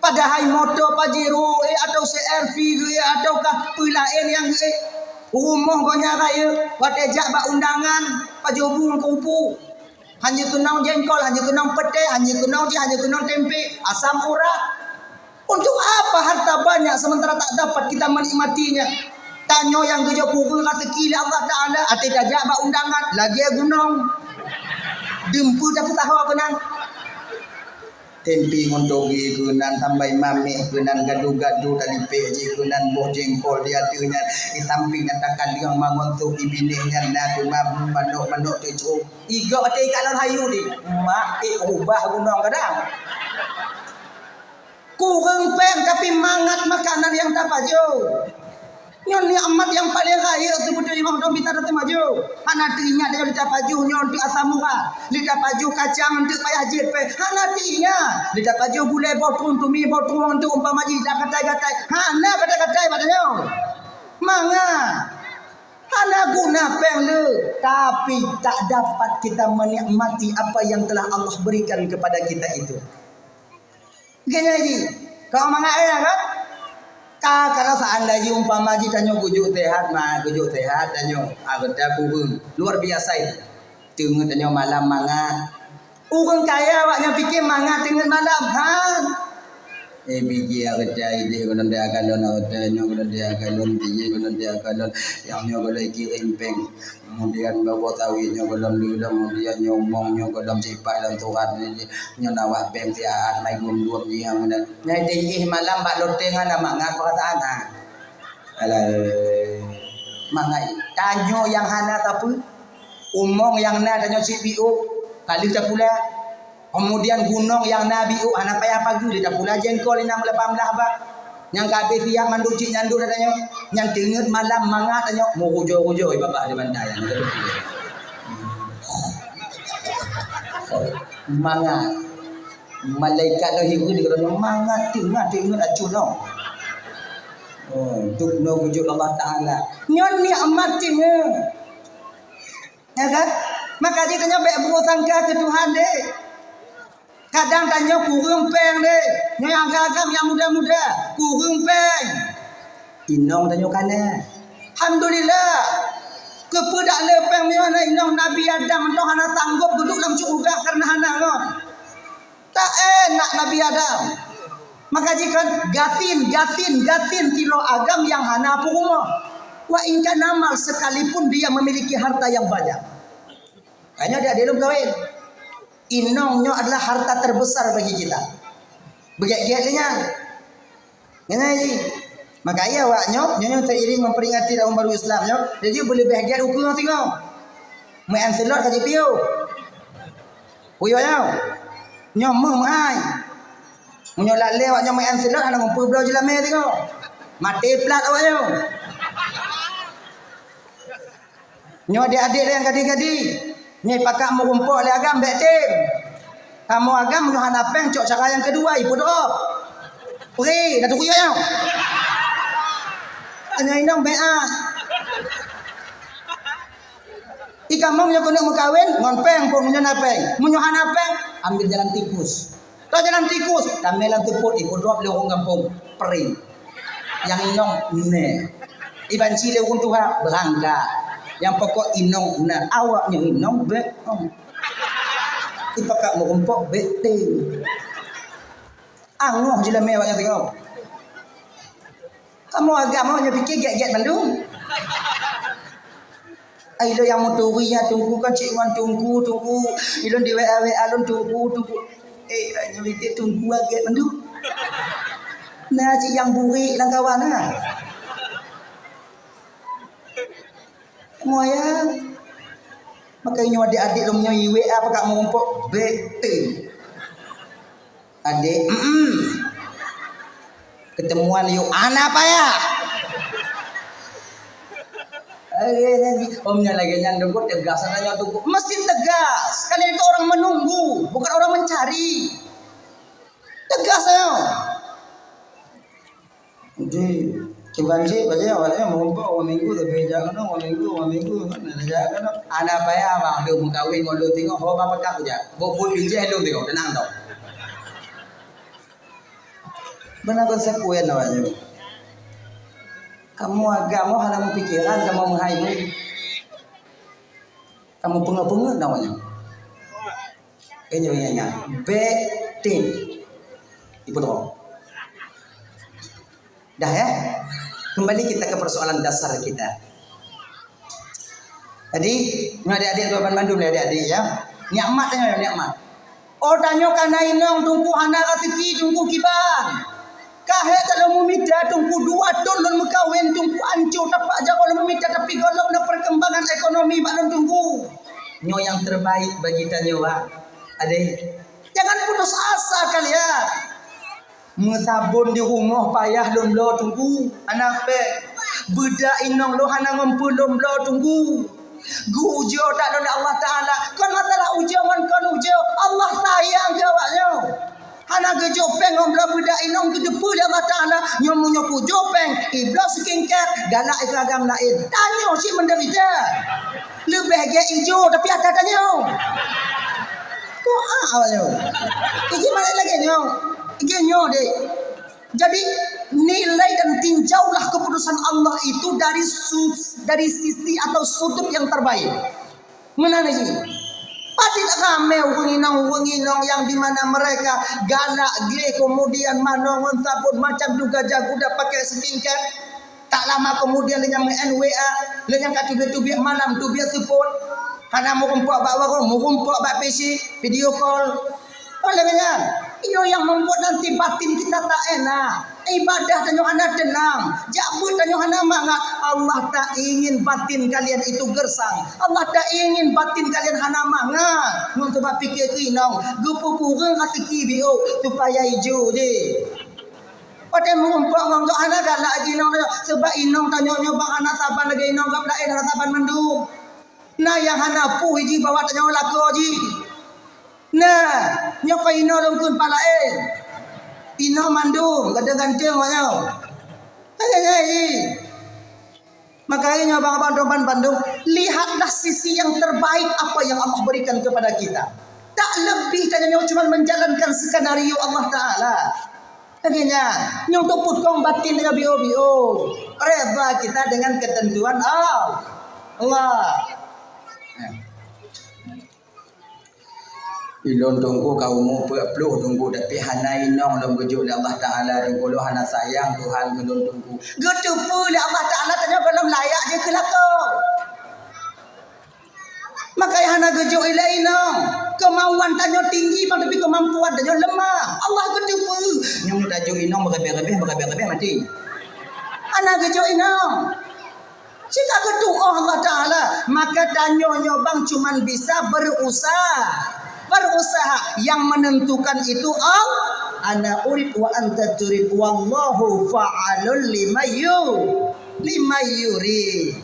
Padahai moto Pajero, eh, atau C R V, eh, ataukah peue laén nyang, eh, rumoh gobnyan rayeuk, watée jak bak undangan, pajoh bu ngon keurupu. Hana keunong jengkol, hana keunong peuteh, hana keunong jih, hana keunong tempe, asam urat. Untuk apa harta banyak sementara tak dapat kita menikmatinya? Tanyoe nyang geujok kureueng raseuki lé Allah Taala, até tajak bak undangan, lagée gunong. Dum peue tapeutaho keunan. Tempe ngon toge keunan, tambai mameh keunan, gado-gado talipek jih keunan, boh jengkol di ateueh nyan, di sampéng nyan takaleueng mangon sop di binéh nyan, na teuma manok-manok teucok. Igok até ikalon hayu di. Mak, eh, ubah gunong kadang. Kureueng péng tapi mangat makanan nyang tapajoh. Nyoe nikmat nyang paleng rayeuk seubeutôi limong thon bisa tateumaju. Hana teuingat deungon leuta pajoh nyoe untuk asam urat, leuta pajoh kacang untuk payah jeuet péng. Hana teuingat leuta pajoh gulai boh trueng, tumi boh trueng untuk umpama jih dak gatai-gatai. Hana gatai-gatai bak tanyoe. Mangat. Hana guna péng le, tapi tak dapat kita menikmati apa yang telah Allah berikan kepada kita itu. Geunyai jih, kau mangat ayah kan? Ka, kalau seandai jih umpama jih tanyoe geujok sehat, ma, geujok sehat tanyoe, ah, geuda kureueng. Luar biasa itu. Teungeut tanyoe malam mangat. Ureueng kaya awak nyan pike mangat teungeut malam, han. Eh, pike geuda ideh gohlom teuka lôn, geuda nyoe gohlom teuka lôn, pike gohlom teuka lôn. Nyang nyoe gohlom kirém péng. Kemudian bak boh sawit nyoe gohlom lulom, kemudian nyoe umong nyoe gohlom sipat lam surat nyoe, nyoe na wak bank siat mai dum-dum jih nyang meunan. Nyai teuh malam bak loteng hana mangat perasaan, ha. Alah, mangat tanyoe nyang hana sapeue, umong nyang na tanyoe cit biôh, ka lheueh tapula. Kemudian gunong nyang na biôh hana payah pageue, lé tapula jengkol inong lapan blah bak. Nyang ka habéh siap mandum cit nyan duek tanyoe. Nyan teungeut malam mangat tanyoe, meurujoe-rujoe babah di bantai. Mangat. Malaikat nyoe hireuen di keunoe mangat teungeut, teungeut acu nyoe. Oh, duk nyoe wujud Allah Taala. Nyoe nikmat teungeut. Ya kan? Maka jih tanyoe bék buruk sangka keu Tuhan deh. Kadang tanyoe kureueng péng deh. Nyoe agam-agam nyang muda-muda, kureueng péng. Inong tanyoe ka na. Alhamdulillah. Keupeue dak le péng meunyoe hana inong Nabi Adam mantong hana sanggob geuduek lam syeuruga kareuna hana ngon. Tak enak Nabi Adam. Maka jih kan gasien, gasien, gasien sidroe agam nyang hana peurumoh. Wa in kana mal, sekalipun dia memiliki harta yang banyak. Hanya dia belum kahwin. Inong nyoe adalah harta terbesar bagi kita. Beugét-gét lé nyan. Nyan jih. Maka iya awak nyoe, nyoe, nyoe seiring memperingati tahun baru Islam nyoe, jadi beuleubeh gét ukeue ngon singoh. Meu'en seulot ka jipiôh. Uyuek nyoe. Nyoe meuh meuhai. Meunyoe lalé awak nyoe meu'en seulot hana mupeue bloe jeulamé singoh. Maté plat awak nyoe. Nyoe adék-adék nyang gadih-gadih, nyoe pakak meurumpok lé agam bék tem. Kamoe agam meunyoe hana péng cok cara nyang keudua, ipeudrop. Pri, na tukuyok nyoe. Nyoe inong bék ah. Ikamoe meunyoe keuneuk meukawen ngon péng pun meunyoe na péng. Meunyoe hana péng, ambil jalan tikus. Ka jalan tikus, tamé lam seupôt, ipeudrop lé ureueng gampông, pring. Nyang inong, nè. Ibanci lé ureueng tuha, beurangkat. Nyang pokok inong, nè. Awak nyang inong, bék, ong. Ipakak meurumpok, bék, teng. Angoh jeulamé awak nyang tengok. Kamoe agam nyoe pike gét-gét mandum. Ai lôn nyang meuturi nyan teungku kan cit ngon teungku, teungku. Ilôn di W A, W A lôn teungku, teungku. Eh, nyoe pike teungku gét mandum. Na cit nyang burék lam kawan na. Moyang. Maka nyoe adék-adék lôn nyoe W A pakak meurumpok, bék teuh. Adék, mm-mm. Ketemuan yuk, hana payah. Lagèe nyan, om nyan lagèe nyan, Teungku, tegas saja nyoe, Teungku. Mesti tegas. Kalian itu orang menunggu, bukan orang mencari. Tegas saja. Jadi, cuba cit, baca awaknyan meurumpok dua minggu, tapi jak keunoe, dua minggu, dua minggu, kan, jak keunoe. Hana payah, bang, lôn meukawen ngon lôn, tengok ho bang peugah kujak. Bok buet bijéh lôn tengok, teunang tau. Beuna konsekuen awaknyan. Kamoe agam hana meupikeran, kamoe meuhai. Kamoe peungeut-peungeut awaknyan. Ingat, ingat, ingat. Batin. Ibu tu. Dah, ya? Kembali kita ke persoalan dasar kita. Jadi, nyoe adik-adik, dua bandum lé adik-adik, ya. Nikmat tanyoe, nikmat. Oh, tanyoe ka na inong, Teungku, hana raseuki, Teungku, kiban. Ka hék that lôn meumita, Teungku, dua thon lôn meukawen, Teungku, ancô tapak jaroe lôn meumita, tapi gohlom na perkembangan ekonomi bak lôn, Teungku. Nyoe nyang terbaik bagi tanyoe, Wak. Adék, jangan putus asa kalian. Meusabon di rumoh payah lôn bloe, Teungku, hana péng. Beudak inong lôn hana ngon peue lôn bloe, Teungku. Geu-ujoe that lôn lé Allah Taala. Kon masalah ujoe ngon kon ujoe, Allah sayang keu awaknyoe. Hana geujok péng ngon bloe beudak inong, geuteupeue lé Allah Taala. Nyoe meunyoe kujok péng, ibloe skincare, galak keu agam laén. Tanyoe cit menderita. Leubeh gét ijo, tapi ata tanyoe. Doa awaknyoe. Iji malah lagèe nyoe. Lagèe nyoe, dek. Jadi, nilai dan tinjaulah keputusan Allah itu dari su-, dari sisi atau sudut yang terbaik. Meunan jih. Padit ramé ureueng inong-ureueng inong yang di mana mereka galak gleh, kemudian manoe ngon sabon macam tu gajah guda pakai skincare. Tak lama kemudian lé nyan meu-N W A, lé nyan ka teubiet-teubiet malam, teubiet seupôt. Hana meurumpok bak warong, meurumpok bak P C, video call. Oleh nyan, inoe nyang membuat nanti batin kita tak enak. Ibadah tanyoe hana tenang, jak beuet tanyoe hana mangat. Allah tak ingin batin kalian itu gersang. Allah tak ingin batin kalian hana mangat. Ngon coba pikir keu inong, geupeukureueng raseuki biôh supaya ijo jih. Watèe meurumpok ngon gob hana galak lagèe inong tanyoe, sabab inong tanyoe nyoe bang hana saban lagèe inong gob laén, hana saban mandum. Na nyang hana puih jih bak tanyoe lakoe jih. Nah, nyoe kon inoe lôn kheun pat laén. Inoe mandum, ganteng-ganteng awaknyoe. Hai, hai, hai. Makanya abang-abang teman bandung, lihatlah sisi yang terbaik apa yang Allah berikan kepada kita. Tak lebih tanyoe cuma menjalankan skenario Allah Taala. Lagèe nyan, nyoe untuk peukong batin tanyoe biôh-biôh. Reda kita dengan ketentuan Allah. Nah. Ilôn Teungku ka umu peuet ploh Teungku, tapi hana inong lôn geujok lé Allah Taala Teungku, lôn hana sayang Tuhan keu lôn Teungku. Geuteupeue lé Allah Taala tanyoe gohlom layak jih keu lakoe. Makanya hana geujok ilée inong. Keumauan tanyoe tinggi, tapi keumampuan tanyoe lemah. Allah geuteupeue. Nyang tajok inong meurabeh-rabeh, meurabeh-rabeh maté. Hana geujok inong. Cit ka geutuoh Allah Taala, maka tanyoe nyoe bang cuman bisa berusaha. Berusaha, yang menentukan itu Allah. Ana urid wa anta turid, wallahu fa'alun lima yu-, lima yurid.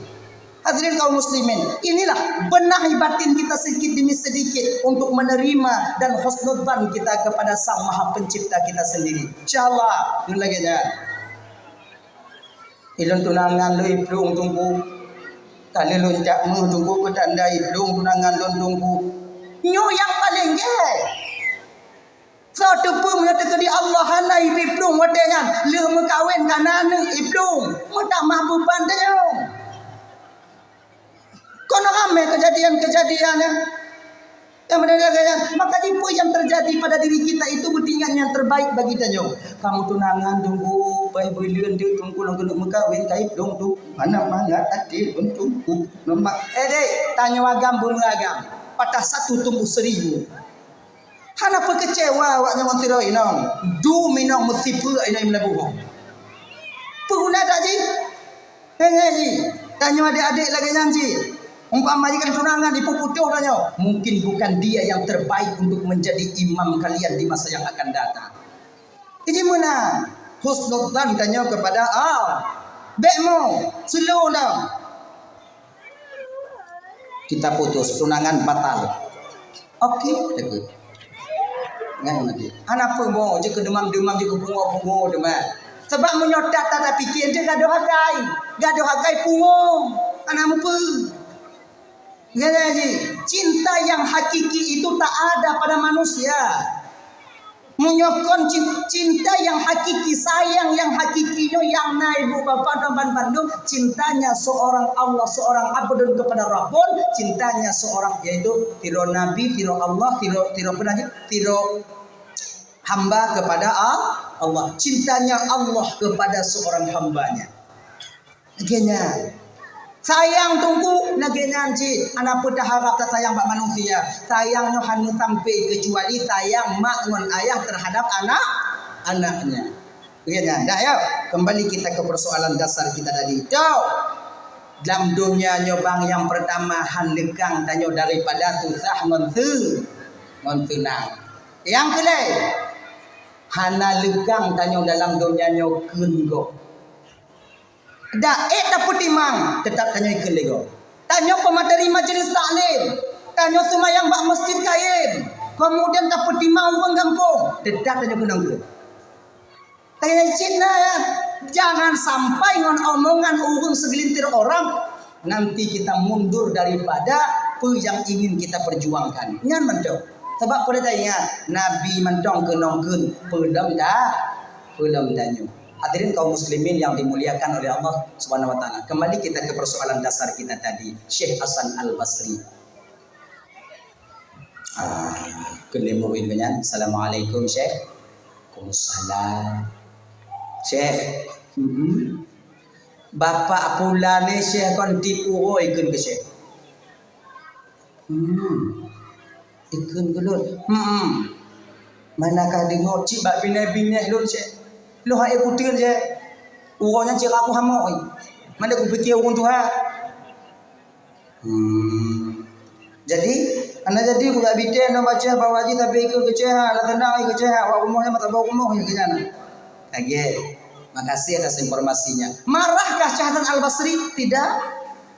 Hadirin kaum muslimin, inilah benahi batin kita sedikit demi sedikit untuk menerima dan husnudzan kita kepada Sang Maha Pencipta kita sendiri. Insyaallah, ngon lagée nyan. Ilôn tunangan lôn iplueng Teungku. Ka lheueh lôn cak méuh Teungku, keu tanda iplueng tunangan lôn Teungku. Nyoe nyang paleng gét. Soe teupeu meunyoe teukeudi Allah hana iplueng watée nyan, lheueh meukawen ka na aneuëk iplueng, meutamah beuban tanyoe. Kon ramé keujadian-keujadian nyan. Yang benar gaya, maka jipeue yang terjadi pada diri kita itu beutingat yang terbaik bagi tanyoe. Kamoe tunangan Teungku, pai buleuen teuk Teungku lôn keuneuk meukawen, ka iplueng Teungku. Hana mangat até lôn Teungku. Lemak. Eh dek, tanyoe agam bunoe agam. Patah satu tumbuh seribu. Hana peukeucewa awak nyoe ngon sidroe inong. Dum inong meusipeue inong meulaboh. Peuguna that jih? Hei, hei, hei. Tanyoe adék-adék lagée nyan cit. Umpama jih ka tunangan, ipuputôh tanyoe. Mungkin bukan dia yang terbaik untuk menjadi imam kalian di masa yang akan datang. Jadi meunan, husnudzan tanyoe kepada Allah. Bék mo, slow down. Kita putus, tunangan batal. Oke, kata ku. Ngai mati. Hana peue mo, jeuet keu deumam-deumam, jeuet keu pungo-pungo deumam. Sabab meunyoe that that pike, dia gadoh akai. Gadoh akai pungo. Hana mupeue. Ngai lagi. Cinta yang hakiki itu tak ada pada manusia. Meunyoe kon cin-, cinta yang hakiki, sayang yang hakiki nyoe nyang na ibu bapak dan ban bandum, cintanya seorang Allah, seorang abdun kepada Rabbun, cintanya seorang, yaitu tiru Nabi, tiru Allah, tiru, tiru apa lagi? Tiru hamba kepada Al-, Allah. Cintanya Allah kepada seorang hambanya. Lagèe nyan. Sayang teungku, lagèe nyan cit. Hana peue taharap tasayang bak manusia. Sayang nyoe hana sampai kecuali sayang mak ngon ayah terhadap anak, anaknya. Lagèe nyan. Dah, ya. Kembali kita ke persoalan dasar kita tadi. Tok. Dalam dunia nyoe bang, yang pertama han leukang tanyoe daripada susah ngon se-, ngon seunang. Yang keulhèe, hana leukang tanyoe dalam dunia nyoe kheun gob. Dak ék tapeutimang, teutap tanyoe ikheun lé gob. Tanyoe peumateri majelis taklim, tanyoe seumayang bak masjid kayém, keumudian tapeutimang ureuëng gampông, teutap tanyoe keunong kheun. Tanyoe cit na, jangan sampai ngon omongan ureuëng segelintir orang nanti kita mundur daripada peue nyang ingin kita perjuangkan. Nyan mantong. Sabab peue taingat, Nabi mantong keunong kheun, peue lom dah, peue lom tanyoe. Hadirin kaum muslimin yang dimuliakan oleh Allah Subhanahu wa taala. Kembali kita ke persoalan dasar kita tadi, Syekh Hasan Al-Basri. Ah, keuneuk murit nyan. Assalamualaikum, Syekh. Waalaikumsalam. Syekh. Hmm. Bapak pula ni, Syekh, kon tiep uroe ikheun keu Syekh. Hmm. Ikheun keu lôn. Hmm. Manakah deungoe cit bak binéh-binéh lôn, Syekh. Lôn hana ikut, Syekh. Uroe nyan cit aku hamok. Mana kupikir ureuëng tuha. Hmm. Jadi, hana jadi kujak bitée nang baca bawa ji tapi ikut keu Syekh, ha, lah tenang ikut Syekh, ha, awak rumoh nyan mata bau rumoh nyan keu nyan. Lagèe, makasih atas informasinya. Marahkah Syekh Hasan Al-Basri? Tidak.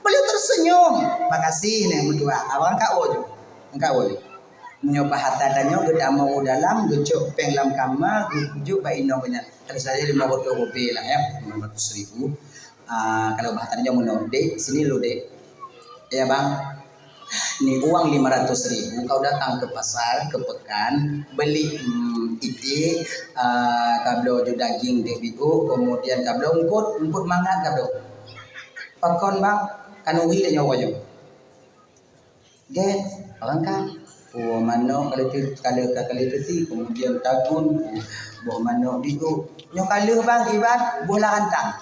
Beliau tersenyum. Makasih neh meutuah. Awak angkat woe ju. Angkat woe ju. Meunyoe bahasa tanyoe geutamong u dalam, geucok péng lam kama, geujuk bak inong geuh nyan. Kalau saya lima ratus rupiah lah ya, lima ratus ribu. Ah, kalau bahasa tanyoe meunoe, "Dek, sini lu, Dek." "Ya, Bang." "Ni uang lima ratus ribu, kau datang ke pasar, ke pekan, beli, hmm, iték, ah, kabloe ju daging dek biôk, kemudian kabloe eungkôt, eungkôt mangat kabloe." "Pakon, Bang?" "Khanuri tanyoe." Gét, barangkah. Boh manok ka lheueh teu-, ka lheueh, ka lheueh teusi, kemudian tagun, boh manok biôk. Nyoe ka lheueh bang, kiban, boh lam rantang.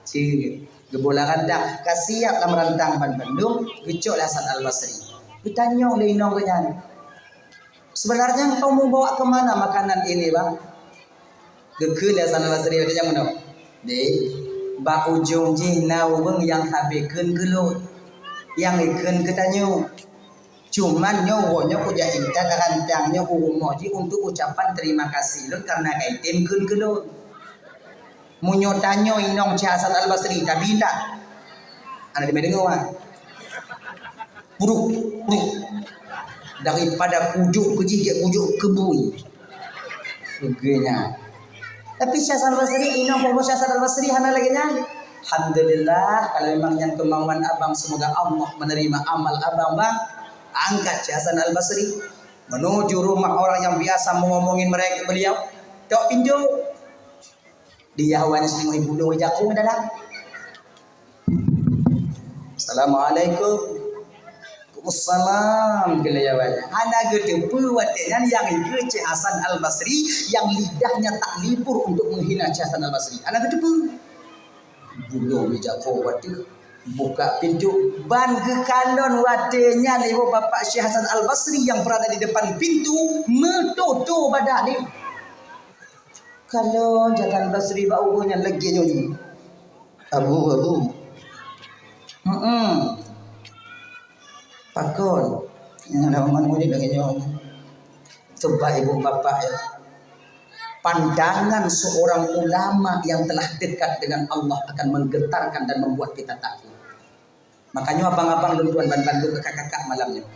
Cit, geuboh lam rantang, ka siap lam rantang ban bandum, geucok lé Hasan Al-Basri. Geutanyong lé inong geuh nyan, "Sebenarnya engkau mau bawa ke mana makanan ini, Bang?" Geukheun lé Hasan Al-Basri watèe nyan meunoe, "Dek, bak ujong jih na ureueng nyang sabe kheun keu lôn, nyang ikheun keu tanyoe. Cuman nyoe uroe nyoe kujak intat rantang nyoe u rumoh jih untuk ucapan terima kasih lôn karena ka item kheun keu lôn. Meunyoe tanyoe inong Syekh Hasan Al-Basri, tabi intat." Hana teumé deungoe, ha. Pruh, pruh. Daripada kujok keu jih, gét kujok keu bui. Lagèe nyan. Tapi Syekh Hasan Al-Basri, inong poh Syekh Hasan Al-Basri hana lagèe nyan. Alhamdulillah, kalau memang nyan kemauan abang, semoga Allah menerima amal abang, Bang. Angkat Syekh Hasan Al-Basri menuju rumah orang yang biasa mengomongin mereka, beliau. Tok pintu. Di Yahwan sinoe bulu jakong dalam. "Assalamualaikum." "Waalaikumsalam," kheun lé Yahwan. Hana geuteupeue watèe nyan nyang ikheun Syekh Hasan Al-Basri yang lidahnya tak libur untuk menghina Syekh Hasan Al-Basri. Hana geuteupeue. Bulu jakong watèe buka pintu, ban geukalon watèe nyan ibu bapak Syekh Hasan Al-Basri yang berada di depan pintu meutoto badan ni. Kalon Hasan Al-Basri bak ureueng nyan lagèe nyoe ju. "Abu, abu." "Heeh." "Pakon?" "Nyan ureueng nyan lagèe nyoe." Coba ibu bapak ya. Pandangan seorang ulama yang telah dekat dengan Allah akan menggetarkan dan membuat kita takut. Makanya abang-abang lôn tuan ban-ban lôn kakak-kakak malam nyoe.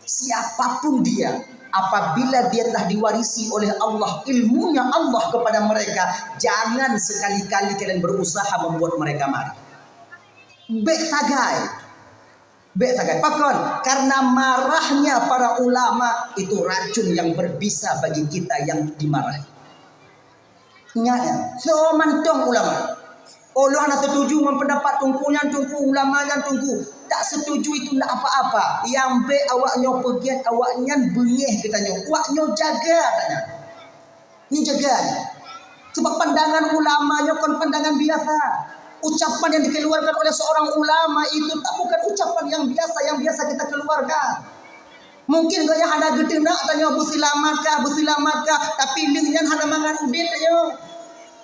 Siapapun dia, apabila dia telah diwarisi oleh Allah ilmunya Allah kepada mereka, jangan sekali-kali kalian berusaha membuat mereka marah. Bék sagai. Bék sagai. Pakon? Karena marahnya para ulama itu racun yang berbisa bagi kita yang dimarahi. Ingat ya, soe mantong ulama. Oh, lôn hana setuju ngon pendapat teungku nyan, teungku, ulama nyan, teungku. Tak setuju itu ndak apa-apa. Nyang bék awak nyoe peuget, awak nyan beungéh geutanyoe. Awak nyoe jaga tanyoe. Nyoe jaga nyoe. Sebab pandangan ulama nyoe kon pandangan biasa. Ucapan yang dikeluarkan oleh seorang ulama itu tak bukan ucapan yang biasa, yang biasa kita keluarkan. Mungkin gobnyan hana geuteunak tanyoe beuseulamat kah, beuseulamat kah, tapi lheueh nyan hana mangat udeb tanyoe.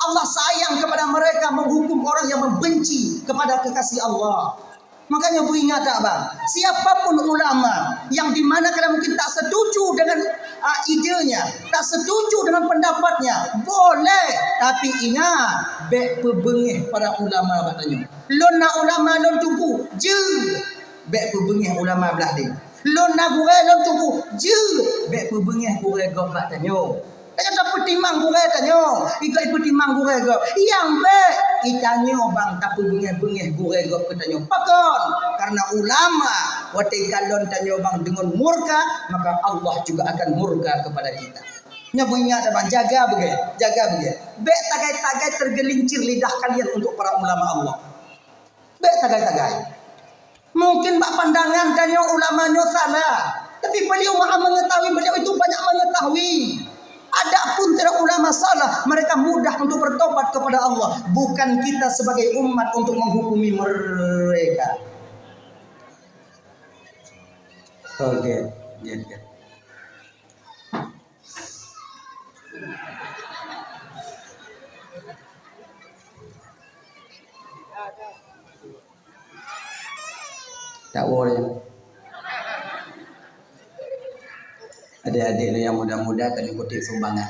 Allah sayang kepada mereka menghukum orang yang membenci kepada kekasih Allah. Makanya beuingat tak bang, siapapun ulama yang di mana kalian mungkin tak setuju dengan ah, idenya, tak setuju dengan pendapatnya, boleh, tapi ingat, bék peubeungéh para ulama bak tanyoe. Lôn na ulama lôn teungku, jeuet, bék peubeungéh ulama blah deh. Lôn na gurée lôn teungku, jeuet, bék peubeungéh gurée gob bak tanyoe. Tanyoe tapeutimang gurée tanyoe, igoe ipeutimang gurée gob. Nyang bék, itanyoe bang tapeubeungéh-beungéh gurée gob keu tanyoe. Pakon? Karena ulama, watée kalon tanyoe bang deungon murka, maka Allah juga akan murka kepada kita. Nyoe beuingat bang, jaga beugée, jaga beugée. Bék sagai-sagai tergelincir lidah kalian untuk para ulama Allah. Bék sagai-sagai. Mungkin bak pandangan tanyoe ulama nyoe salah, tapi beliau Maha Mengetahui, beliau itu banyak mengetahui. Adapun terhadap ulama salah, mereka mudah untuk bertobat kepada Allah. Bukan kita sebagai umat untuk menghukumi mereka. Oke, ya, ya. Tak boleh. Adik-adik yang muda-muda kena kutip sumbangan.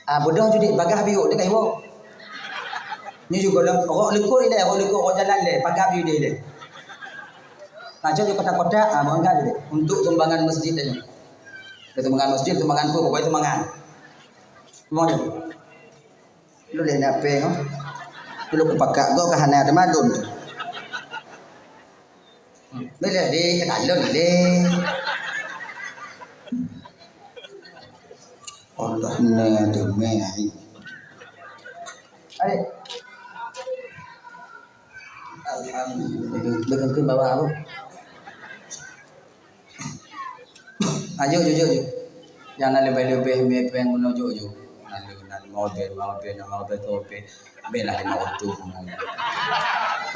Ah, bodoh judi, bagah biuk dekat iwoe. Ni juga dah, rok lekot ilée, rok lekot rok jalan lé, pagar biuk dia ilée. Macam di kotak-kotak, ah, bangga jadi. Untuk sumbangan masjid tadi. Sumbangan masjid, sumbangan tu, pokoknya sumbangan. Mau ni. Lu lé na péng, oh. Lu kupakak go ka hana teumadon tu. Boleh deh, kalon deh. Allah na tu meh. Hai. Alhamdulillah. Betul ke bawah aku? Ayo, jujur, jujur. Jangan lebih-lebih mepeng guna jujur. Lalu, lalu, mobil, mobil, mobil, mobil. Bela lima ratus.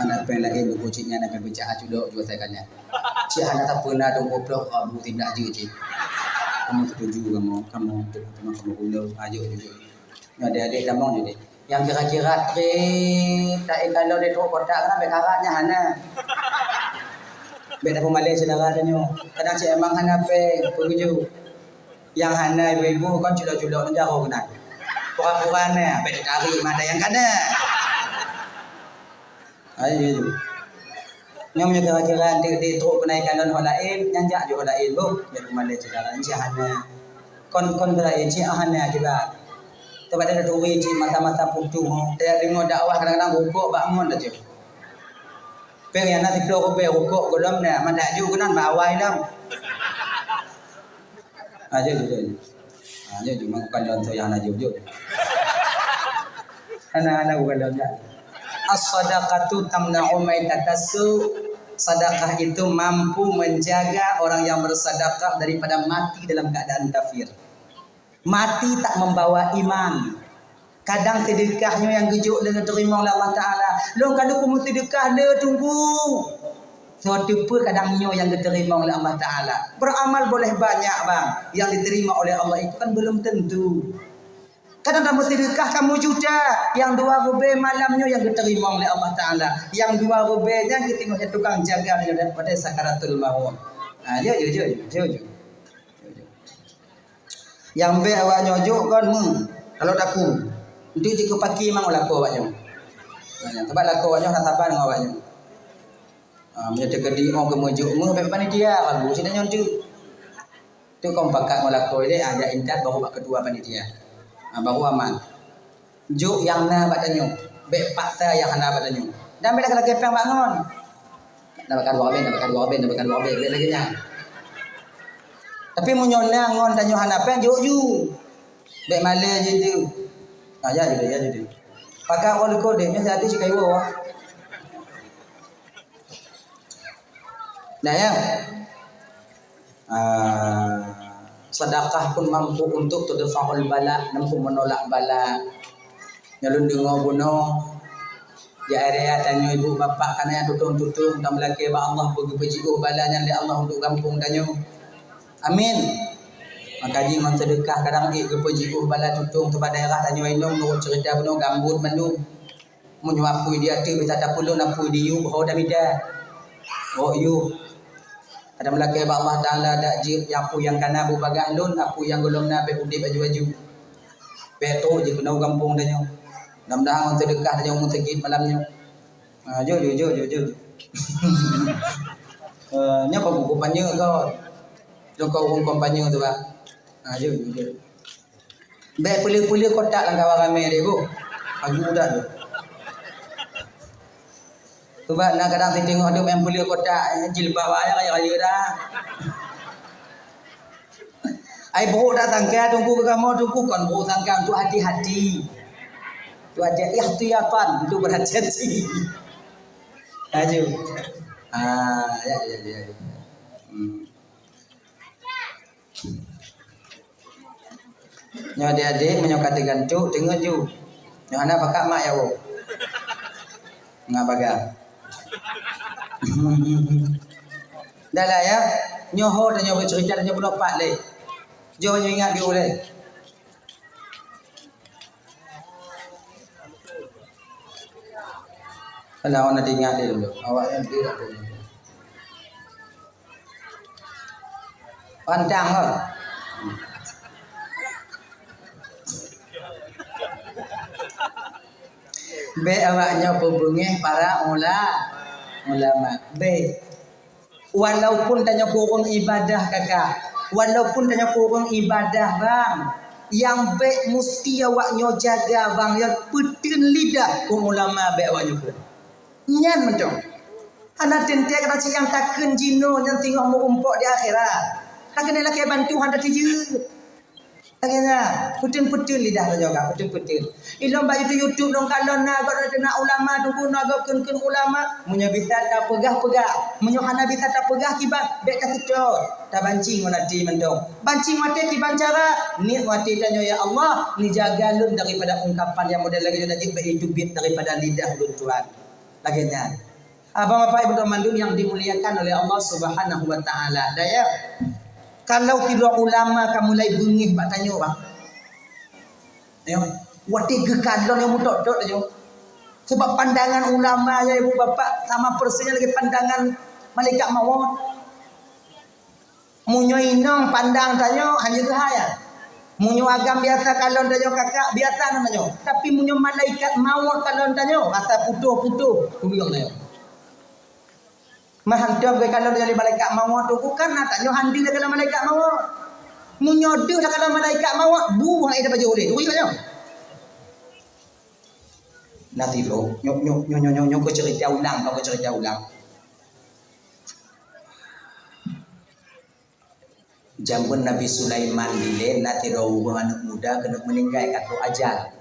Mana peng lagi buku cik nyan, peng pecah acu dok, jual saya kanya. Cik hana tak pernah dong goblok, kau abu tindak je, cik. Kamu setuju, kamu, kamu, kamu, kamu guna. Ayo, jujur. Nyoe adik-adik tamong jadi. Nyang kira-kira trép, tak ikan lôn di trok kotak kan, bèk karatnya hana. Bèk dapur malèe syedara tanyoe. Kadang cit emang hana pèng, peugeuju. Nyang hana ibu-ibu kan culok-culok nang jaroe keunan. Pura-pura na, bèk tarik mata nyang kana. Ayo, ayo. Nyang meunyoe kira-kira di, di trok keunan ikan lôn ho laén, nyan jak ju ho laén, boh. Bèk dapur malèe syedara, nyan hana. Kon, kon beulai cit, ah, hana kiban. Teuma taturi cit masa-masa pucôh. Teudeungoe dakwah kadang-kadang rukok bak ngon tajak. Pèng nyang na siplôh ribèe rukok gohlom na, mandak ju keunan bak awai lom. Ah, jeuet, jeuet, jeuet. Ah, jeuet, jeuet, meukan lôn soe nyang hana jeuet, jeuet. Hana, hana bukan lôn nyan. As-sadaqatu tamna'u maitatas su'. Sedekah itu mampu menjaga orang yang bersedekah daripada mati dalam keadaan kafir. Mati tak membawa iman. Kadang seudeukah nyoe nyang geujok lé geuteurimong lé Allah Taala. Lôn ka lheueh meuseudekah lé teungku. Soe teupeu kadang nyoe nyang geuteurimong lé Allah Taala. Beramal boleh banyak, bang. Yang diterima oleh Allah itu kan belum tentu. Kadang dah meuseudekah kamoe juta, nyang dua ribèe malam nyoe nyang geuteurimong lé Allah Taala. Nyang dua ribèe nyan geuteungoh lé tukang jaga nyoe daripada sakaratul maut. Ha, ya, ya, ya, ya, ya. Nyang bèk awak nyoe jok kon, hmm, kalau daku. Untuk jikeu paki mang laku awak nyoe. Nah, sebab laku awak nyoe hana saban ngon awak nyoe. Ah, meunyoe teukeudi oh keumeujok meuh bèk panitia, bagus cit nyoe tu. Tu kong pakat ngon lakoe deh, ah, jak intat baru bak ketua panitia. Ah, baru aman. Jok nyang na bak tanyoe, bèk paksa nyang hana bak tanyoe. Dan bèk lakèe-lakèe péng bak ngon. Na bak dua ben, na bak dua ben, na bak dua ben, bèk lagèe nyan. Tapi meunyoe na ngon tanyoe hana péng, jok ju. Bèk malèe jih tu. Ah, ya, ya, ya, ya. Pakat ngon likot deh, nyan jadi si kayu awak. Nah, ya. Ah, sedekah pun mampu untuk tudfa'ul bala, mampu menolak bala. Nyang lôn deungoe bunoe, di area tanyoe ibu bapak kana nyang tutong-tutong, tameulakèe bak Allah, beugeupeujioh bala nyan lé Allah untuk gampông tanyoe. Amin. Maka jih ngon sedekah kadang ék geupeujioh bala tutong teuh bak daerah tanyoe inong, nurot cerita bunoe gambot mandum. Meunyoe apui di ateueh bisa tapeulon, apui di yup ho tamita. Ho yup. Kadang meulakèe bak Allah Taala dak jeuet apui nyang kana beubagaih lôn, apui nyang gohlom na bèk udép aju-aju. Bèk trok jih keunoe gampông tanyoe. Mudah-mudahan ngon sedekah tanyoe meuseujid malam nyoe. Ha, jeuet, jeuet, jeuet, jeuet, jeuet. Eh, nyoe kong buku panyeuet kon. Nyoe kong ureueng kong panyeuet tu bah. Ha, jeuet, jeuet, jeuet. Bèk peuleueh-peuleueh kotak lam kawan ramè deh, Bu. Agu dah tu. Sebab na kadang siteungoh dum nyang peuleueh kotak, eh, jilbab ayah raya-raya dah. Ai brôk dak sangka Teungku keu kamoe, Teungku kon brôk sangka, untuk hati-hati. Untuk hati, ihtiyatan, untuk berhati-hati. Laju. Ah, ya, ya, ya, ya. Hmm. Nyoe adék-adék, meunyoe ka teugantok, teungeut ju. Nyoe hana pakat mak ya, woe. Ngat baga. Dah lah ya. Nyoe ho tanyoe beucerita, tanyoe bunoe pat lé. Jom nyoe ingat di ulèe. Kalau awak nak ingat dia dulu. Awak yang dia tak boleh. Pantang lah. Bèk awak nyoe peubeungèh para ula-, ulama. Bèk. Walaupun tanyoe kureueng ibadah kakak, walaupun tanyoe kureueng ibadah bang, nyang bèk musti awak nyoe jaga bang, nyan peuteun lidah keu ulama bèk awak nyoe kureueng. Nyan mantong. Hana teuntèe kata cit nyang takheun jinoe nyan singoh meurumpok di akhirat. Takheun lakèe bantu hana tijeuet. Lagèe nyan, peuteun-peuteun lidah tanyoe ka, peuteun-peuteun. Ilôn bak YouTube-YouTube lôn kalon na gob na ulama, Teungku na gob kheun-kheun ulama. Meunyoe bisa tapeugah-peugah, meunyoe hana bisa tapeugah kiban, bèk taseutôt. Tabanci ngon até mantong. Banci ngon até kiban cara, niet ngon até tanyoe, "Ya Allah, neujaga lôn daripada ungkapan nyang model lagèe nyoe, dan jeuet bèk jiteubiet daripada lidah lôn, Tuhan." Lagèe nyan. Abang bapak ibu teman mandum yang dimuliakan oleh Allah Subhanahu wa taala. Dah ya. Kalau sidroe ulama ka mulai beungèh bak tanyoe, bang. Ya, watèe geukalon nyang meutot-tot tanyoe. Sebab pandangan ulama ya ibu bapak sama persisnya lagèe pandangan malaikat maut. Meunyoe inong pandang tanyoe hana keuhai. Meunyoe agam biasa kalon tanyoe kakak, biasa na tanyoe. Tapi meunyoe malaikat maut kalon tanyoe, rasa putôh-putôh tuleueng tanyoe. Meuhantôm geukalon tanyoe lé malaikat maut tu bukan na tanyoe handi lagèe malaikat maut. Meunyoe deuh lagèe malaikat maut, bu hai dapat jauh lé. Tunggu tanyoe. Nanti lo, nyok nyok nyok nyok nyok nyok keu cerita ulang, keu cerita ulang. Jameun Nabi Sulaiman dilèe na sidroe ureueng aneuk muda keuneuk meuninggai ka trôk ajal.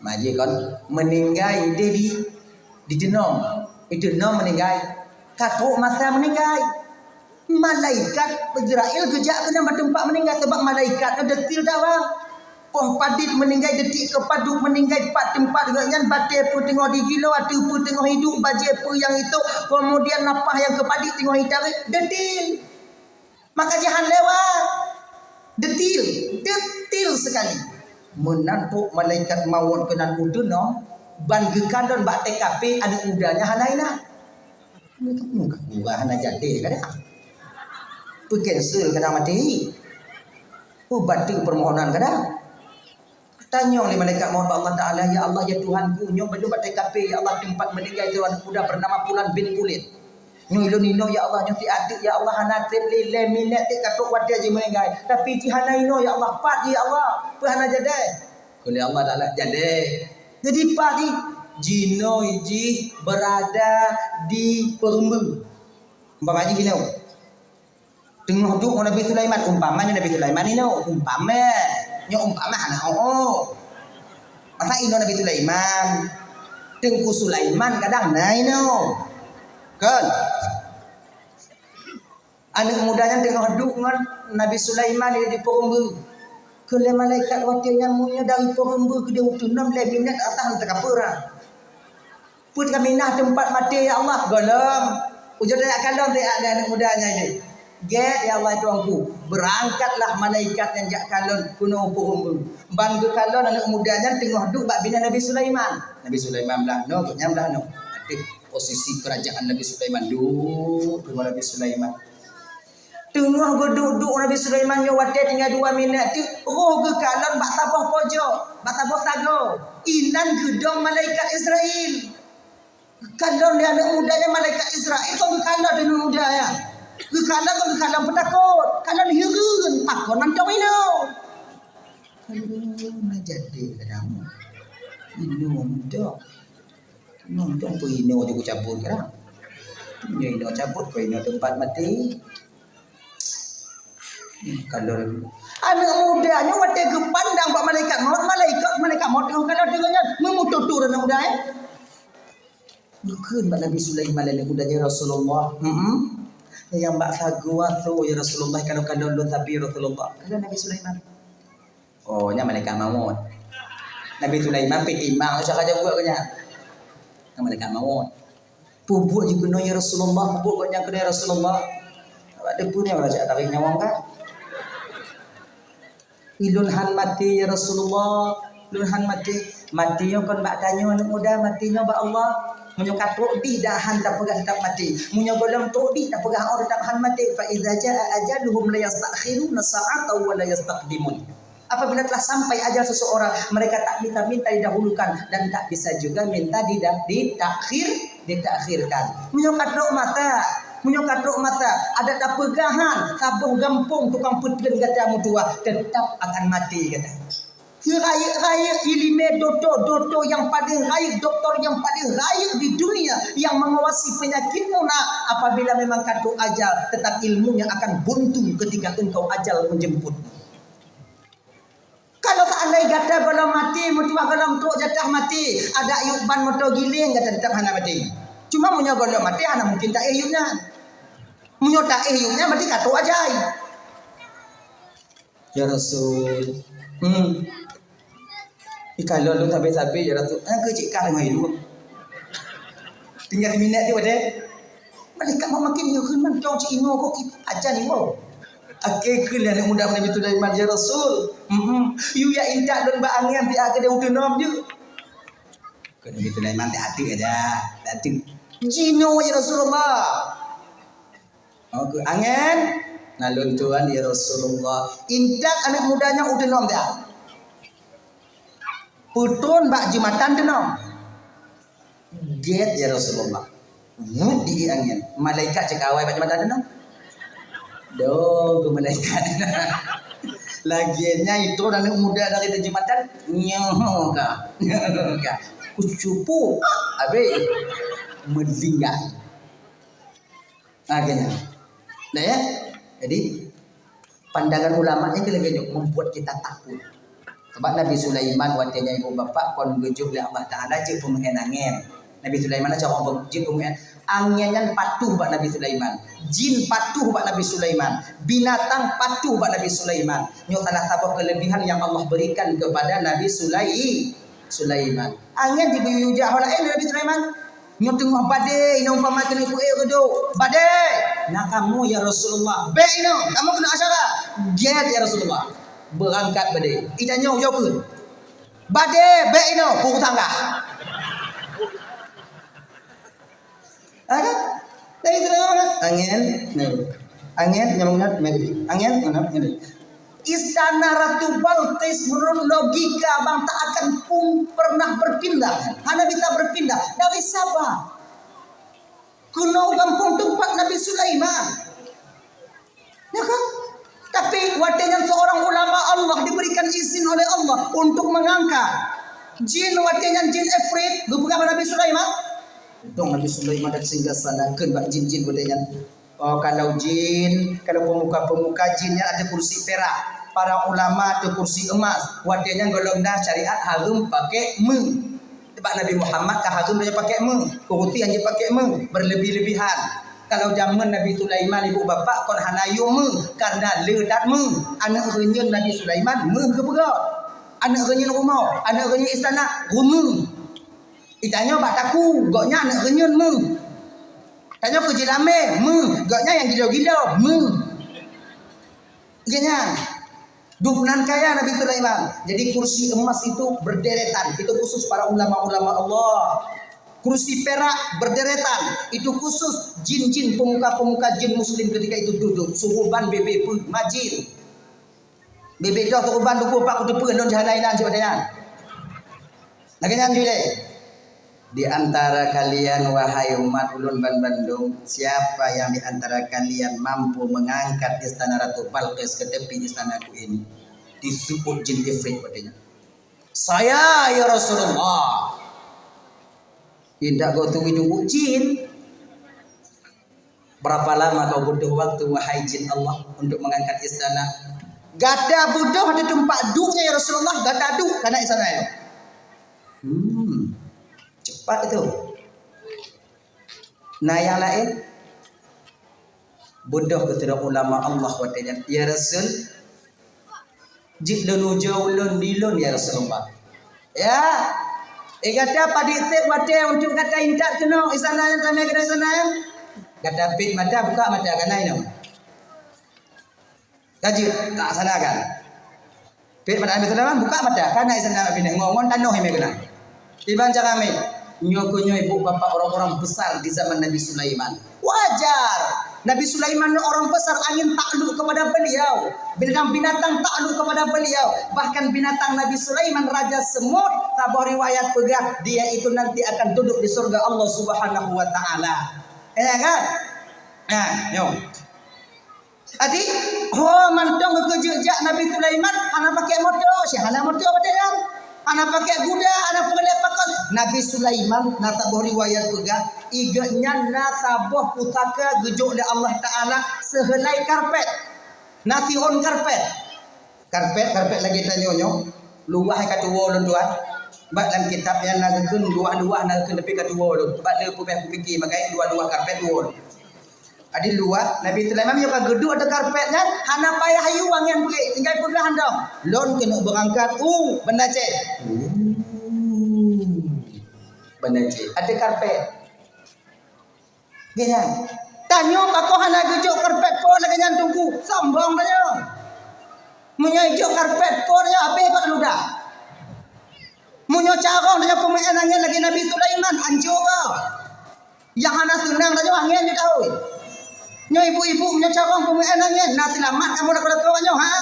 Maji kon meuninggai di, di, diteunong. Diteunong meuninggai. Ka trôk masa meuninggai. Malaikat Jibrail geujak keunan bak teumpat meuninggai sabab malaikat nyan deutil that, bang. Poh padit meuninggai, deutik keupadub meuninggai, pat teumpat geuh nyan, batèe peue teungoh digilo, ateueh peue teungoh iduek, bajèe peue nyang isôk, keumudian nafah nyang keupadit teungoh itarek, deutil. Maka jihan lewat. Deutil, deutil sekali. Meunan trôk malaikat maut keunan u teunong, ban geukalon bak T K P aneuk muda nyan hana inan. Muka hana jadi kadang. Peucancel kadang mati. Peubateue permohonan kadang. Tanyong lé malaikat maut bak Allah Taala, "Ya Allah, ya Tuhanku, nyoe bandum batée kafé, ya Allah, teumpat meuninggai droe aneuëk muda bernama Fulan bin Fulan. Nyoe ulôn inoe, ya Allah, nyoe siat teuk, ya Allah, hana treb lé lhée minét teuk ka trok watée jih meuninggai. Tapi jih hana inoe, ya Allah, pat jih, ya Allah, peue hana jadée?" Kheun lé Allah Taala, "Jadée." Jadi pat jih, jinoe jih berada di peureumbeu. Umpama jih inoe. Teungoh duek ngon Nabi Sulaiman, umpama nyoe Nabi Sulaiman inoe, umpama. Nyoe umpama hana oh. Masa inoe Nabi Sulaiman, Teungku Sulaiman kadang na inoe. Kan? Aneuëk muda nyan teungoh duek ngon Nabi Sulaiman di, di peureumbeu. Kheun lé malaikat watée nyan, "Meunyoe dari peureumbeu keudeh u teunom lhée minét atahan teukapeura." Peuet kaminah teumpat maté, ya Allah, gohlom. Ujoe tajak kalon teuh aneuëk muda nyan nyoe. Gét, ya Allah, Tuhanku. Beurangkatlah malaikat nyang jak kalon keunoe u peureumbeu. Ban geukalon aneuëk muda nyan teungoh duek bak binéh Nabi Sulaiman. Nabi Sulaiman blah noe, gobnyan blah noe. Ateueh posisi keurajaan Nabi Sulaiman, duek teungoh Nabi Sulaiman. Teungoh geuduek-duek Nabi Sulaiman nyoe watée tinggai dua minét teuk, roh geukalon bak saboh pojok, bak saboh sagoe. Inan geudong malaikat Israel. Geukalon lé aneuëk muda nyan malaikat Israel, kon geukalon lé aneuëk muda nyan. Geukalon, kon geukalon peutakot, kalon hireuen, pakon mantong inoe. Aduh, na jadi kadang. Inoe muda. Nonton peuinoe jeuet kucabut kan. Nyoe inoe cabut, peuinoe teumpat maté. Hmm, kalau aneuëk muda nyoe watée geupandang bak malaikat maut, malaikat, malaikat maut teungoh kalon teungoh nyan, meumutotur aneuëk muda, eh. Geukheun bak Nabi Sulaiman lé aneuëk muda, "Ya Rasulullah, hmm, nyang bak sagoe asoe, ya Rasulullah, kalau kalon lôn sabe, ya Rasulullah." Kalon Nabi Sulaiman. Oh, nyan malaikat maut. Nabi Sulaiman pih timbang cara jaweub geuh nyan. Nyan malaikat maut. Peubuet jih keunoe, ya Rasulullah, peubuet gobnyan keunoe, ya Rasulullah. Awak deungoe nyoe raja tarék nyawöng ka. "Ulôn han maté, ya Rasulullah. Ulôn han maté." Maté nyoe kon bak tanyoe aneuëk muda, maté nyoe bak Allah. Meunyoe ka trok dih dak han tapeugah teutap maté. Meunyoe gohlom trok dih tapeugah oh teutap han maté. "Fa idza jaa ajaluhum la yastakhiruna sa'atan wa la yastaqdimun." Apabila telah sampai ajal seseorang, mereka tak bisa minta didahulukan dan tak bisa juga minta dida-, ditakhir, ditakhirkan. Meunyoe ka trok masa, meunyoe ka trok masa, adak tapeugah han, saboh gampông tukang peutreun gata meutuwah, teutap akan maté gata. Rayeuk-rayeuk ileumèe dokto, dokto nyang paleng rayeuk, doktor nyang paleng rayeuk di dunia yang mengawasi penyakitmu, nak, apabila memang ka trok ajal, tetap ilmunya akan buntu ketika engkau ajal menjemput. Kalau seandai gata gohlom maté, meutuwah gohlom trok jatah maté, adak yub ban moto giléng gata teutap hana maté. Cuma meunyoe gohlom maté, hana mungkin taéh yub nyan. Meunyoe taéh yub nyan, berarti ka trok ajai. Ya Rasul. Hmm. Ikalon lôn sabe-sabe, ya Rasul. Ah, keu cit kah teungoh hidup. Tinggai siminèt di watèe. Malaikat meumakin yue kheun mantong cit inoe kok kita ajan inoe. Akhé kheun lé aneuk muda Nabi Sulaiman, "Ya Rasul, mm-mm, yue jak intat lôn bak angén, pih akhé deuh uteunom jeuet." Kheun Nabi Sulaiman, "Tak ateueh aja, tak ateueh." "Jinoe, ya Rasulullah." Oh, keu angén, "Na lôn tuan, ya Rasulullah." Intat aneuk muda nyan uteunom dah. Peutrôn bak jeumatan teunom. "Gét, ya Rasulullah." Wut di angén. Malaikat cit ka awai bak jeumatan teunom. Dong keu malaikat. Lagèe nyan itrôn aneuk muda dari jeumatan. Nyoe ka. Nyoe ka. Kucupu. Habis. Meulinggai. Ha, keu nyan. Dah, ya? Jadi, pandangan ulama nyan keu lagèe nyoe membuat kita takut. Sebab Nabi Sulaiman watèe nyan ibu bapak kon geujok lé Allah Taala jeuet peumeu'en angén. Nabi Sulaiman na carông jeuet peumeu'en. Angén nyan patuh bak Nabi Sulaiman. Jin patuh bak Nabi Sulaiman. Binatang patuh bak Nabi Sulaiman. Nyoe salah saboh kelebihan yang Allah berikan kepada Nabi Sulai-, Sulaiman. Angén jigeuyue jak ho laén lé Nabi Sulaiman. Nyoe teungoh badé inoe umpama keuneuk kueh reudôk. "Badé!" "Na kamoe, ya Rasulullah." "Bèk inoe, kamoe keuneuk acara." "Gét, ya Rasulullah." Beurangkat badé. Ita nyoe ujoe keuh. "Badé, bèk inoe, peurutanggah." Ha, kan? Dari tu lah, angén, ni. Angén, nyamuk nat, meri. Angén, nat, meri. Istana Ratu Balqis menurut logika bang tak akan pun pernah berpindah. Hana bisa berpindah. Dari Sabah. Keunoe gampông teumpat Nabi Sulaiman. Ya kan? Tapi watèe nyan seorang ulama Allah diberikan izin oleh Allah untuk mengangkat jin, watèe nyan jin ifrit, geupeugah bak Nabi Sulaiman. Dong Nabi Sulaiman dan singgah sana kheun bak jin-jin watèe nyan. Oh, kalau jin, kalau pemuka-pemuka jin nyan ada kursi perak, para ulama atau kursi emas, watèe nyan golom na syariat hareuem pakai meuh. Bak Nabi Muhammad ka hareuem tanyoe pakai meuh, kursi hana pakai meuh, berlebih-lebihan. Kalau jameun Nabi Sulaiman, ibu bapak, kon hana yum meuh, karena le that meuh. Aneuk reunyeun Nabi Sulaiman meuh geupeugöt. Aneuk reunyeun rumoh, aneuk reunyeun istana, rumoh. Itanyoe bak takue, gobnyan aneuk reunyeun meuh. Tanyoe keu jilamé, meuh. Gobnyan nyang gilo-gilo, meuh. Gobnyan. Dum nan kaya Nabi Sulaiman. Jadi kursi emas itu berderetan, itu khusus para ulama-ulama Allah. Kursi perak berderetan, itu khusus jin-jin, pemuka-pemuka jin muslim ketika itu duduk. Suruban bebe peuh majin. Bebe doh suruban dua puluh empat kuteupeue lôn jih hana inan cit watèe nyan. Lagèe nyan jih lé. Di antara kalian, wahai umat ulôn banmandum, siapa yang di antara kalian mampu mengangkat istana Ratu Balqis ke tepi istanaku ini? Disebut jin ifrit watèe nyan. Saya, ya Rasulullah. Indak gosong idup jin. Berapa lama kau butuh waktu, wahai jin Allah, untuk mengangkat istana? Gata butuh di tempat duduknya, ya Rasulullah, gata duduk karena istana itu. Hmm, cepat itu. Nah, yang lain, butuh kepada ulama Allah watèe nyan, ya Rasul, jeuet lôn ujoe ulôn di lôn, ya Rasulullah. Ya. Eh, gata padit sép watèe untuk gata intat keunoe, istana nyan tamè keunoe istana nyan. Gata pet mata, buka mata, kana inoe. Ka jeuet, laksanakan. Pet mata ambil tanaman, buka mata, kana istana pinah ngon, ngon tanoh imè keunoe. Iban cara mè, nyoe keuh nyoe ibu bapak orang-orang besar di zaman Nabi Sulaiman. Wajar. Nabi Sulaiman ni orang besar, angin takluk kepada beliau. Binatang-binatang takluk kepada beliau. Bahkan binatang Nabi Sulaiman, raja semut, saboh riwayat peugah, dia itu nanti akan duduk di surga Allah Subhanahu wa Ta'ala. Ya kan? Nah, nyoe. Jadi, ho mantong geukeujeuet jak Nabi Sulaiman, hana pakai moto, si hana moto watèe nyan. Hana pakai kuda, hana peureulèe pakon. Nabi Sulaiman, na saboh riwayat peugah, i gobnyan na saboh pusaka geujok lé Allah Ta'ala seuheulai karpet. Na siôn karpet. Karpet, karpet lagèe tanyoe nyoe. Luwah ka tuwoe lôn tuan. Bak lam kitab nyan na geukheun luwah-luwah na geukheun, tapi ka tuwoe lôn. Bak lé peubeh kupike, makajih luwah-luwah karpet tuwoe lôn. Adi luwah, Nabi Sulaiman meunyoe ka geuduek ateueh karpet nyan, hana payah yue angén peugét, tinggai peugah dong, "Lôn keuneuk beurangkat u Banda Aceh." Banda Aceh. Ateueh karpet. Geuh nyan. Tanyoe pakon hana geujok karpet po lagèe nyan, Teungku? Sombong tanyoe. Meunyoe ijok karpet po tanyoe, habéh bak ludah. Meunyoe carông tanyoe peumeu'en angén lagèe Nabi Sulaiman, hanco gob. Nyang hana seunang tanyoe angén jitahôi. Nyoe ibu-ibu, meunyoe carông peumeu'en angén, na seulamat kamoe lakoe-lakoe nyoe, ha.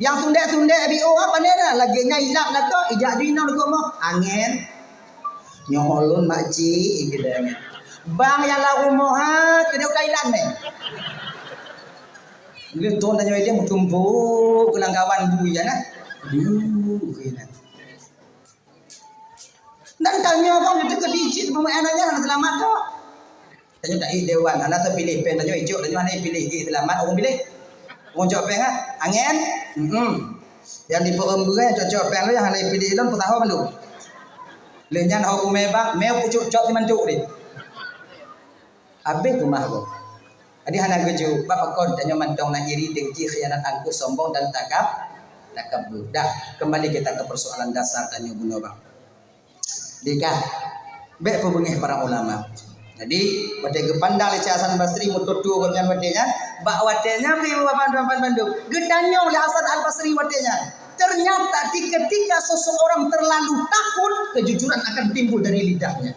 Nyang sundek-sundek B O apa ni dah? Lagèe nyan ilap lakoe, ijak ju inong lakoe moh, angén. Nyoe ulôn makcik, ikeu dah nyan. Bang nyang lam rumoh, ha, keudéh u Thailand nyan. Leuton tanyoe idéh meutumpôk keulang kawan bui nyan, nah. Aduh, keunan. Dan tanyoe kan itu ke digit pemain nyan hana seulamat tu. Tanyoe tak dewan, hana teupiléh péng tanyoe ijok, tanyoe hana piléh, eh, seulamat ureueng piléh. Ureueng cok péng ah, angén. Hmm. Nyang di Peureumbui nyang cok-cok péng tu nyang hana piléh lom peusaho bandum. Lheueh nyan ho kumé bak, mé pucuk cok simantuk deh. Habéh keumah gob. Jadi hana geujok, bak pakon tanyoe mantong na iri, dengki, khianat, angkuh, sombong dan takab-, takabur. Dah, kembali kita ke persoalan dasar tanyoe bunoe bang. Dikah, bèk peubeungéh para ulama. Jadi, watèe geupandang lé Syekh Hasan Basri meututoe gobnyan watèe nyan, bak watèe nyan, ibu bapak tuan bandum, geutanyong lé Hasan Al-Basri watèe nyan. Ternyata di ketika seseorang terlalu takut, kejujuran akan timbul dari lidahnya.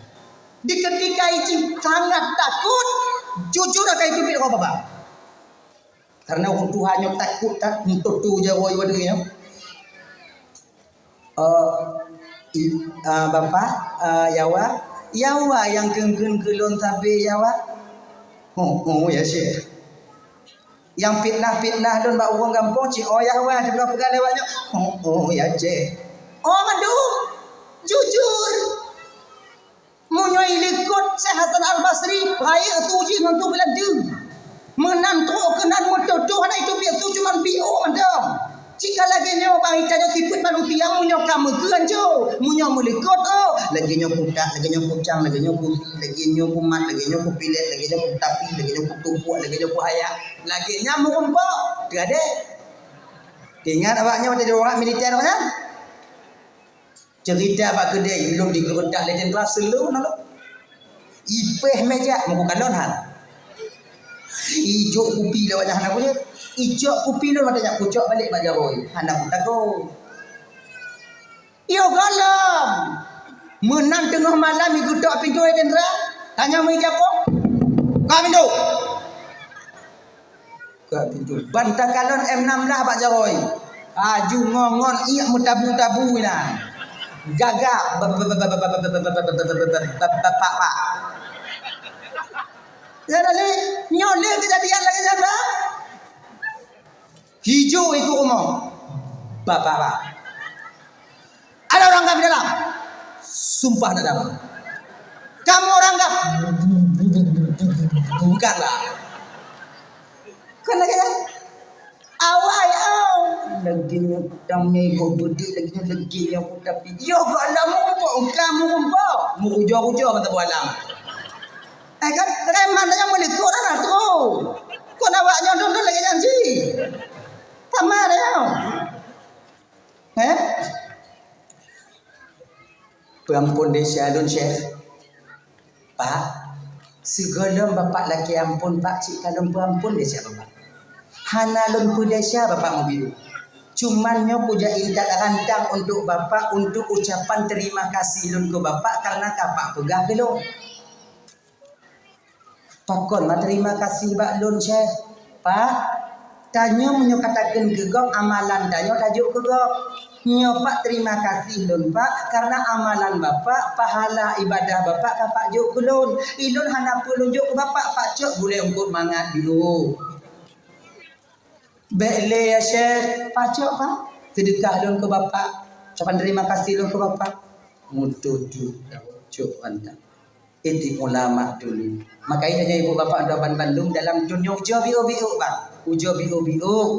Di ketika ijih sangat takut, jujur akan itu pih, Bapak. Karena ureuëng tuha nyoe takot that meutoto jaroe pada nyoe. Oh, i, ah, Bapak, ah, Yawa, Yawa nyang kheun-kheun keu lôn sabe Yawa. Ho, ho, ya Syekh. Nyang fitnah-fitnah lôn bak ureuëng gampông cit, oh Yawa, dipeugah-peugah lewat nyoe. Ho, ho, ya Syekh. Oh mandum, jujur. Meunyoe ilikot Syekh Hasan Al-Basri, rayeuk su jih ngon su beulanteue. Meunan trok keunan meutotoh hana iteubiet su cuman biôh mantong. Cit ka lagée nyoe bang, geutanyoe sifeuet manusia meunyoe ka meukeuen jo, meunyoe meulikot oh, lagée nyoe kutak, lagée nyoe kucang, lagée nyoe kusi, lagée nyoe kumat, lagée nyoe kupilet, lagée nyoe kutapi, lagée nyoe kutumpuk, lagée nyoe kuhayak, lagée nyan meurumpok. Teuadée. Ingat awak nyoe watée di urat militer awak nyan? Cerita bak keudée lôn digeuredak lé tentara seuleu na lôn. Ipéh meja muka kalon han. Ijok kupi lewat hana kunyit. Ijok kupi lôn mata jak kucok balik bak jaroe. Hana kutago. Yo galom. Meunan teungoh malam igeutok pintoe tentara. Tanyong meja kok. Ka pintoe. Ka pintoe. Ban takalon M enam belas bak jaroe. Aju ngon-ngon iek meutabu-tabu inan. Gagak. Pak, pak. Ya, dah lé. Nyoe lé keujadian lagée nyan, bah. Hijau ikut umum. Bapak, bah. Ada orang GAM di dalam? Sumpah na dalam. Kamu orang GAM? Bukanlah. Kan lagée nyan? Awai, au. Lagée nyoe tamé go beudé, lagée nyoe lagée nyoe tapi. Yo, galom mumpok, kamu mumpok. Meurujoe-rujoe mata bualam. Eh kan? Reman nyang meulikot dah tu. Kon awak nyoe dong-dong lagée nyan cit. Sama dah nyoe. Eh? Peuampon desya lôn, Syekh. Pak, sigohlom Bapak lakée ampon, Pak, cit ka lôn peuampon desya Bapak. Hana lôn peudesya Bapak Mubiru. Cuman nyoe kujak intat rantang untuk Bapak, untuk ucapan terima kasih lôn keu Bapak karena ka Pak peugah keu lôn. Pakon meuterima kasih bak lôn, Syekh? Pak, tanyoe meunyoe ka takheun keu gob, amalan tanyoe tajok keu gob. Nyoe Pak, terima kasih lôn, Pak, karena amalan Bapak, pahala ibadah Bapak ka Pak jok keu lôn. Ilôn hana peue lôn jok keu Bapak, Pak cok gulée eungkot mangat dulu. Bék lé ya Syekh, pacok Pak, seudeukah lôn keu Bapak, ucapan terima kasih lôn keu Bapak. Meututoe cok mantap. Itik ulama dulu. Maka itu hanya ibu bapak doa ban bandum dalam dunia ujoe biôk-biôk bang. Ujoe biôk-biôk.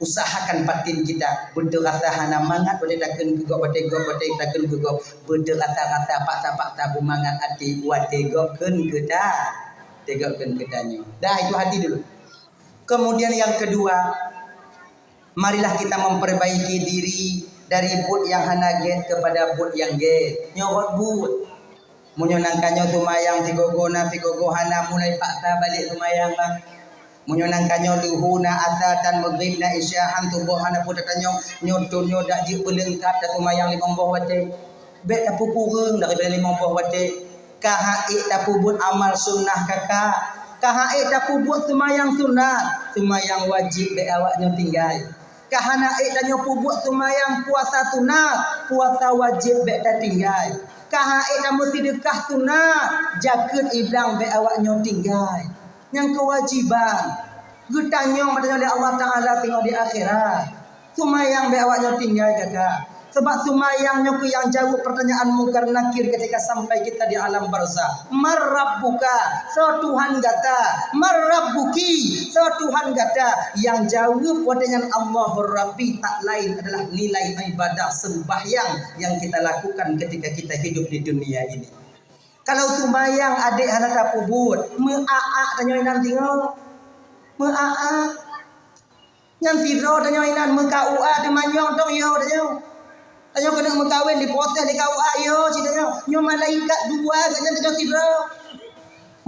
Usahakan batin kita beutôi rasa hana mangat watée takheun keu gob, watée gob, watée takheun keu gob. Beutôi rasa-rasa paksa-paksa beumangat até watée gob kheun keu ta. Watée gob kheun keu tanyoe. Dah itu hati dulu. Kemudian yang kedua, marilah kita memperbaiki diri dari buet nyang hana gét kepada buet nyang gét. Nyoe rot buet. Meunyoe nangka nyoe seumayang sigogo na sigogo hana, mulai paksa balek seumayang bang. Meunyoe nangka nyoe leuhô na asa tan, meugréb na isya han, suboh hana peue tatanyong, nyoe thon nyoe dak jeuet beuleungkap taseumayang limong boh watée. Bék tapeukureueng daripada limong boh watée. Ka ha'ék tapeubuet amal sunnah kaka. Ka ha'ék tapeubuet seumayang sunat. Seumayang wajéb bék awak nyoe tinggai. Ka hana ék tanyoe peubuet seumayang puasa sunat. Puasa wajéb bék tatinggai. Ka ha'ék tameusideukah sunat. Jakeuet iblang bék awak nyoe tinggai. Nyang keuwajiban. Geutanyong meutanyoe lé Allah Taala teungoh di akhirat. Seumayang bék awak nyoe tinggai gata. Sebab seumayang nyoe keuh nyang jaweueb pertanyaan Mungkar Nakir ketika sampai kita di alam barzakh. "Man rabbuka?" Soe Tuhan gata? "Man rabbuki?" Soe Tuhan gata? Nyang jaweueb watée nyan Allahur Rabbi, tak lain adalah nilai ibadah sembahyang yang kita lakukan ketika kita hidup di dunia ini. Kalau seumayang adék hana tapeubuet, meu'ak-ak tanyoe inan singoh. Meu'ak-ak. Nyan sidroe tanyoe inan meuka-U A teumanyong tong yo tanyoe. Tanyoe keuneuk meukawen diproses di K U A yo cit tanyoe. Nyoe malaikat dua gata nyan tanyoe sidroe.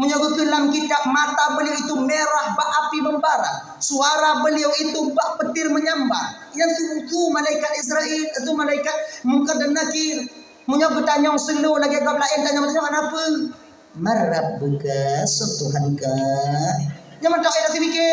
Meunyoe geukheun lam kitab, mata beliau itu merah bak api membara, suara beliau itu bak petir menyambar. Nyan su, su malaikat Israel, su malaikat Mungkar dan Nakir. Meunyoe geutanyong seuleu lagée gob laén tanyong-tanyong hana peue. "Man rabbuka?" Soe Tuhan ka? Nyan mantong ayat sibike.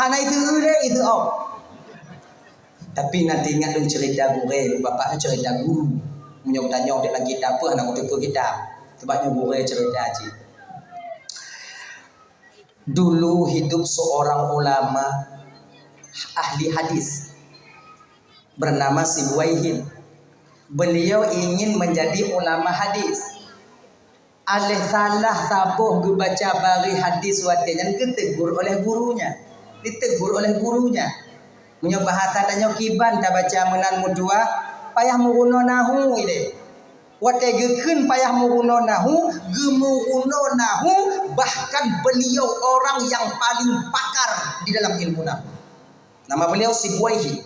Hana iseu'eu lé, iseu'oh. Tapi na teuingat lôn cerita gurée, bapak cerita guru. Meunyoe tanyong di lagi dapur, hana kuteupeu kitab. Sebab nyoe gurée cerita cit. Dulu hidup seorang ulama ahli hadis bernama si Buwaihin. Beliau ingin menjadi ulama hadis. Aléh salah saboh geubaca bari hadis watée nyan, geutegur oleh gurunya. Ditegur oleh gurunya. Meunyoe bahasa tanyoe kiban tabaca meunan meutuah, payah meurunoe nahu ilée. Watée geukheun payah meurunoe nahu, geumeurunoe nahu, bahkan beliau orang yang paling pakar di dalam ilmu nahu. Nama beliau si Buwaihi.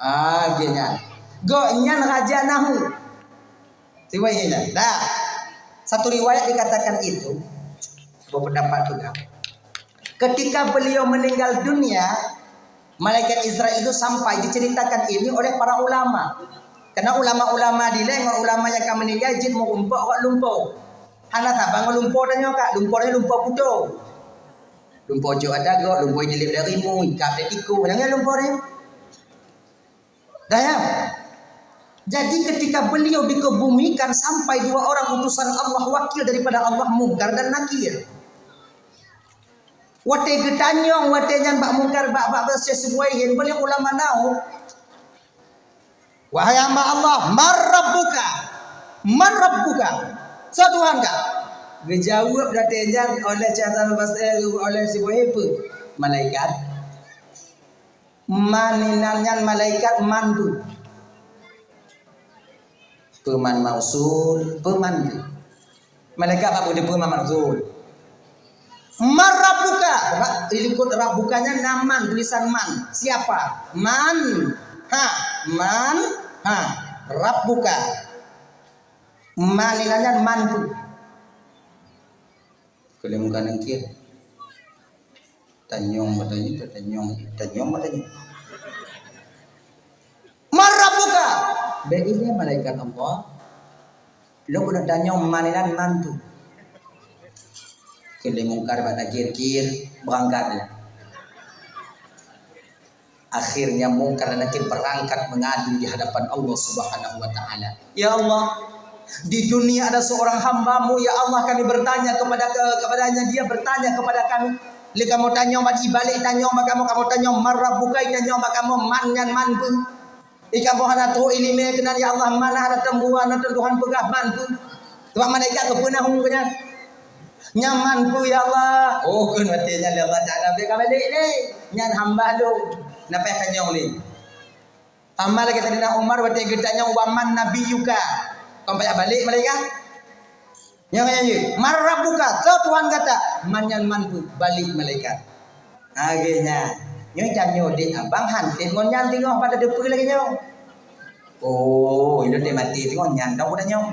Ah, geuh nyan. Gobnyan raja nahu. Si Buwaihi nyan. Dah. Satu riwayat dikatakan itu, berpendapat juga. Ketika beliau meninggal dunia, malaikat Israel itu sampai diceritakan ini oleh para ulama. Karena ulama-ulama dilée ngon ulama nyang ka meuninggai jeuet meurumpok rot lumpo. Hana saban ngon lumpo tanyoe ka, lumpo nyoe lumpo kuto. Lumpo jok ada gok, lumpo dilip dari mu, ikap dari tiku, nyang lumpo nyoe. Dah ya. Jadi ketika beliau dikebumikan, sampai dua orang utusan Allah, wakil daripada Allah, Mungkar dan Nakir. Watée geutanyong, watée nyan bak Mungkar, bak, bak, bak Syekh Subuaihin, beliau ulama nahu. "Wahai hamba Allah, man rabbuka? Man rabbuka? Soe Tuhan ka?" Geujaweueb watée nyan oleh Syekh Hasan Al-Basri, oleh Subuaihin, "Peue? Malaikat." Man inan nyan malaikat man peue? Peue man mausul, peue man peue? Malaikat bak peue, peue man mausul? Man rabbuka? Bak di likot rabbuka nyan na man, tulisan man. Siapa? Man. Ha, man. Ha, rabbuka. Man inan nyan man peue? Keu lé Mungkar Nakir. Tanyong, batanyong, tanyong, tanyong, batanyong. "Man rabbuka?" Bék ilée malaikat Allah. Lôn keuneuk tanyong man inan man peue. Keu lé Mungkar bak Nakir, kir, beurangkat lé. Akhirnya Mungkar dan Nakir berangkat mengadu di hadapan Allah Subhanahu wa Ta'ala. "Ya Allah, di dunia ada seorang hamba-Mu, ya Allah, kami bertanya kepada ke-, kepadanya, dia bertanya kepada kami. Lé kamoe tanyong bak, ibalek tanyong bak kamoe, kamoe tanyong man rabbuka, itanyong bak kamoe man nyan man peue. Ikamoe hana troh iéleumé keunan, ya Allah, man hana teumbuan, hana teumbuan peugah man peue. Sebab malaikat geupeuna hong keu nyan." "Nyan man peue, ya Allah?" "Oh, kheun watée nyan lé Allah Taala, bék ka balek lé. Nyan hamba lôn." Na payah tanyong lé. Sama lagée Saidina Umar watée geutanyong, "Wa man nabiyyuka?" Kon payah balek malaikat. Nyang nyan jih, "Man rabbuka?" Soe Tuhan gata? "Man nyan man peue?" Balek malaikat. Lagée nyan. Nyoe tanyoe dek abang hantom ngon nyan teungoh pada deungoe lagée nyoe. Oh, ilôn dek maté teungoh nyan dong udah nyoe.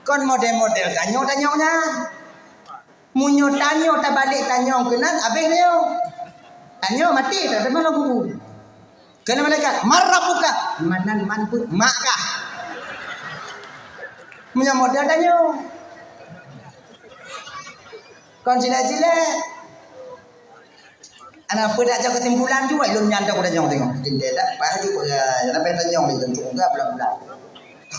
Kon model-model tanyoe-tanyoe nyan. Meunyoe tanyoe tabalek tanyong keunan, abéh nyoe. Tanyoe maté, tak teuma lam kubu. Kheun malaikat, "Man rabbuka?" "Man nyan man peue?" "Mak kah?" Meunyoe model tanyoe. Kon cilek-cilek. Ana peue dak jak keusimpulan ju, wai lôn nyan dak udah nyong tengok. Tindai dak, payah ju peugah, sampai tanyong di dalam syurga bulan-bulan.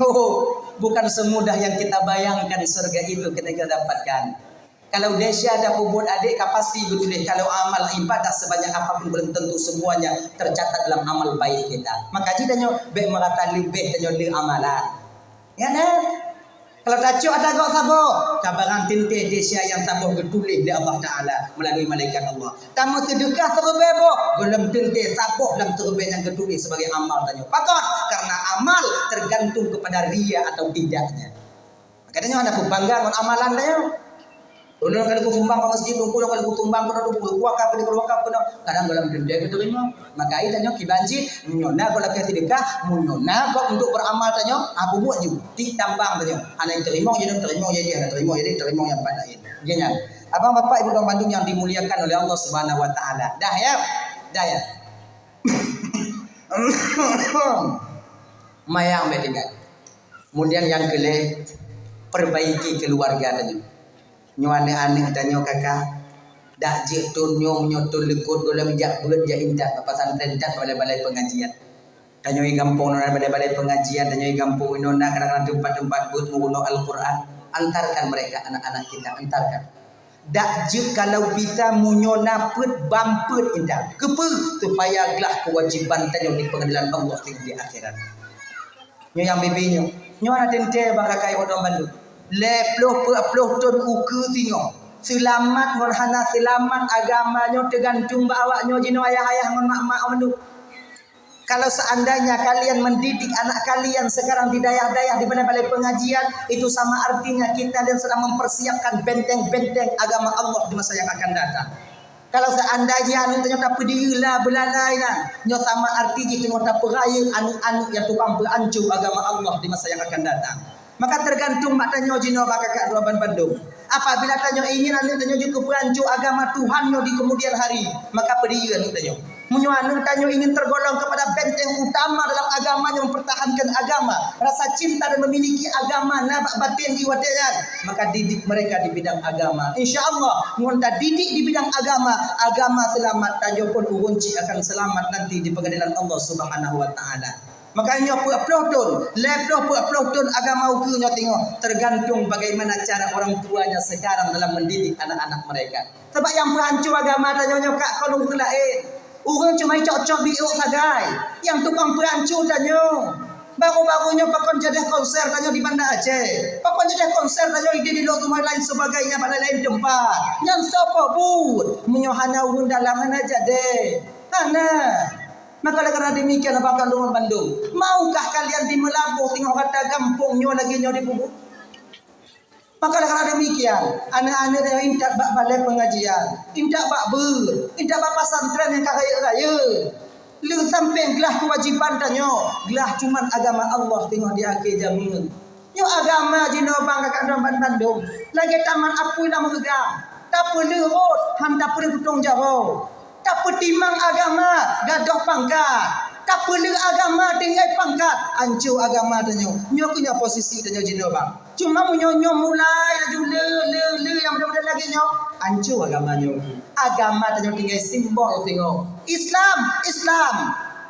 Oh, bukan semudah yang kita bayangkan surga itu kita, kita dapatkan. Kalau desya ada peubuet adék ka pasti geutuléh, kalau amal ibadah sebanyak apapun belum tentu semuanya tercatat dalam amal baik kita. Maka jih tanyoe bék meurasa leubeh tanyoe le amalan. Ya kan? Kalau tacok ata gob saboh, ka barang teuntée desya nyang saboh geutuléh lé Allah Taala melalui malaikat Allah. Tameuseudeukah siribée boh, gohlom teuntée saboh lam siribée nyang geutuléh sebagai amal tanyoe. Pakon? Karena amal tergantung kepada ria atau tidaknya. Maka tanyoe hana peubangga ngon amalan tanyoe. Ulôn ka lheueh kusumbang bak masjid, ulôn ka lheueh kusumbang keunoe, ulôn ka lheueh wakaf, ulôn ka lheueh wakaf keunoe. Kadang gohlom teuntée geuteurimong. Maka ai tanyoe kiban cit, meunyoe na gob lakée seudeukah, meunyoe na gob untuk beuramal tanyoe, ah, peubuet ju. Tiek tambang tanyoe. Hana teurimong, jih teurimong, jadi hana teurimong, jadi teurimong nyang pat laén. Jadi nyan. Abang, bapak, ibu, tuan bandum yang dimuliakan oleh Allah Subhanahu wa Taala. Dah ya? Dah ya? Mayang bék tinggai. Kemudian nyang keulhèe, perbaiki keuluwarga tanyoe. Nyoe aneuk-aneuk tanyoe kaka, dak jeuet thon nyoe, meunyoe thon likot gohlom jak beuet, jak intat bak pesantren, intat balai-balai pengajian. Tanyoe di gampông na balai-balai pengajian, tanyoe di gampông inoe na kadang-kadang teumpat-teumpat beuet meurunoe Al-Quran. Antarkan mereka, anak-anak kita, antarkan. Dak jeuet kalau bisa meunyoe na peuet, ban peuet intat. Keupeue? Supaya glah keuwajiban tanyoe di peungadelan Allah di akhirat. Nyoe nyang bibi nyoe. Nyoe hana teuntèe bak rakai ureueng bandum. Lhèe ploh peuet ploh thon ukeue singoh. Seulamat ngon hana seulamat agama nyoe teugantung bak awak nyoe jinoe ayah-ayah ngon mak-mak mandum. Kalau seandainya kalian mendidik anak kalian sekarang di dayah-dayah, di balai-balai pengajian, itu sama artinya kita dan sedang mempersiapkan benteng-benteng agama Allah di masa yang akan datang. Kalau seandainya aneuk tanyoe tapeudiyeu la beulalai na, nyoe sama arti jih teungoh tapeurayeuk aneuk-aneuk nyang tukang peuhanco agama Allah di masa yang akan datang. Maka tergantung bak tanyoe jinoe bak kakak droe ban bandum. Apabila tanyoe ingin aneuk tanyoe jeuet keu peuhanco agama Tuhan nyoe di kemudian hari, maka peudiyeu aneuk tanyoe. Meunyoe aneuk tanyoe ingin tergolong kepada benteng utama dalam agama nyang mempertahankan agama, rasa cinta dan memiliki agama na bak baten jih watèe nyan, maka didik mereka di bidang agama. Insya Allah, ngon tadidik di bidang agama, agama seulamat, tanyoe pun ureueng chik akan seulamat nanti di peungadelan Allah Subhanahu wa Taala. Makanya nyoe peuet ploh thon, lhèe ploh peuet ploh thon agama ukeue nyoe teungoh, tergantung bagaimana cara orang tuanya sekarang dalam mendidik anak-anak mereka. Sabab nyang peuhanco agama tanyoe nyoe ka kon ureueng laén. Ureueng cuma cok-cok biôk sagai. Nyang tukang peuhanco tanyoe. Baru-baru nyoe pakon jadeh konser tanyoe di Banda Aceh. Pakon jadeh konser tanyoe di, di Lhokseumawe lain sebagainya bak lain-lain teumpat. Nyan soe peubuet? Meunyoe hana ureueng dalam hana jadeh. Hana. Maka oleh karena demikian, Bapak Kandungan bandum, maukah kalian di Meulaboh teungoh rata gampông nyoe lagèe nyoe dipeubuet? Maka oleh karena demikian, aneuk-aneuk tanyoe intat bak balai pengajian, intat bak beuet, intat bak pesantren nyang ka rayeuk-rayeuk. Lheueh sampéng glah keuwajiban tanyoe, glah cuman agama Allah teungoh di akhé jameun. Nyoe agama jinoe bang kakak droe ban bandum. Lagèe taman apui lam reugang. Tapeuleueh rot, han tapeuleueh tutong jaroe. Tapeutimang agama, gadôh pangkat. Tapeuleueh agama, tinggai pangkat. Hanco agama tanyoe. Nyoe keuh nyoe posisi tanyoe jinoe bang. Cuma meunyoe nyoe mulai laju le, le, le nyang model-model lagèe nyoe, hanco agama nyoe. Agama tanyoe tinggai simbol teungoh. Islam, Islam.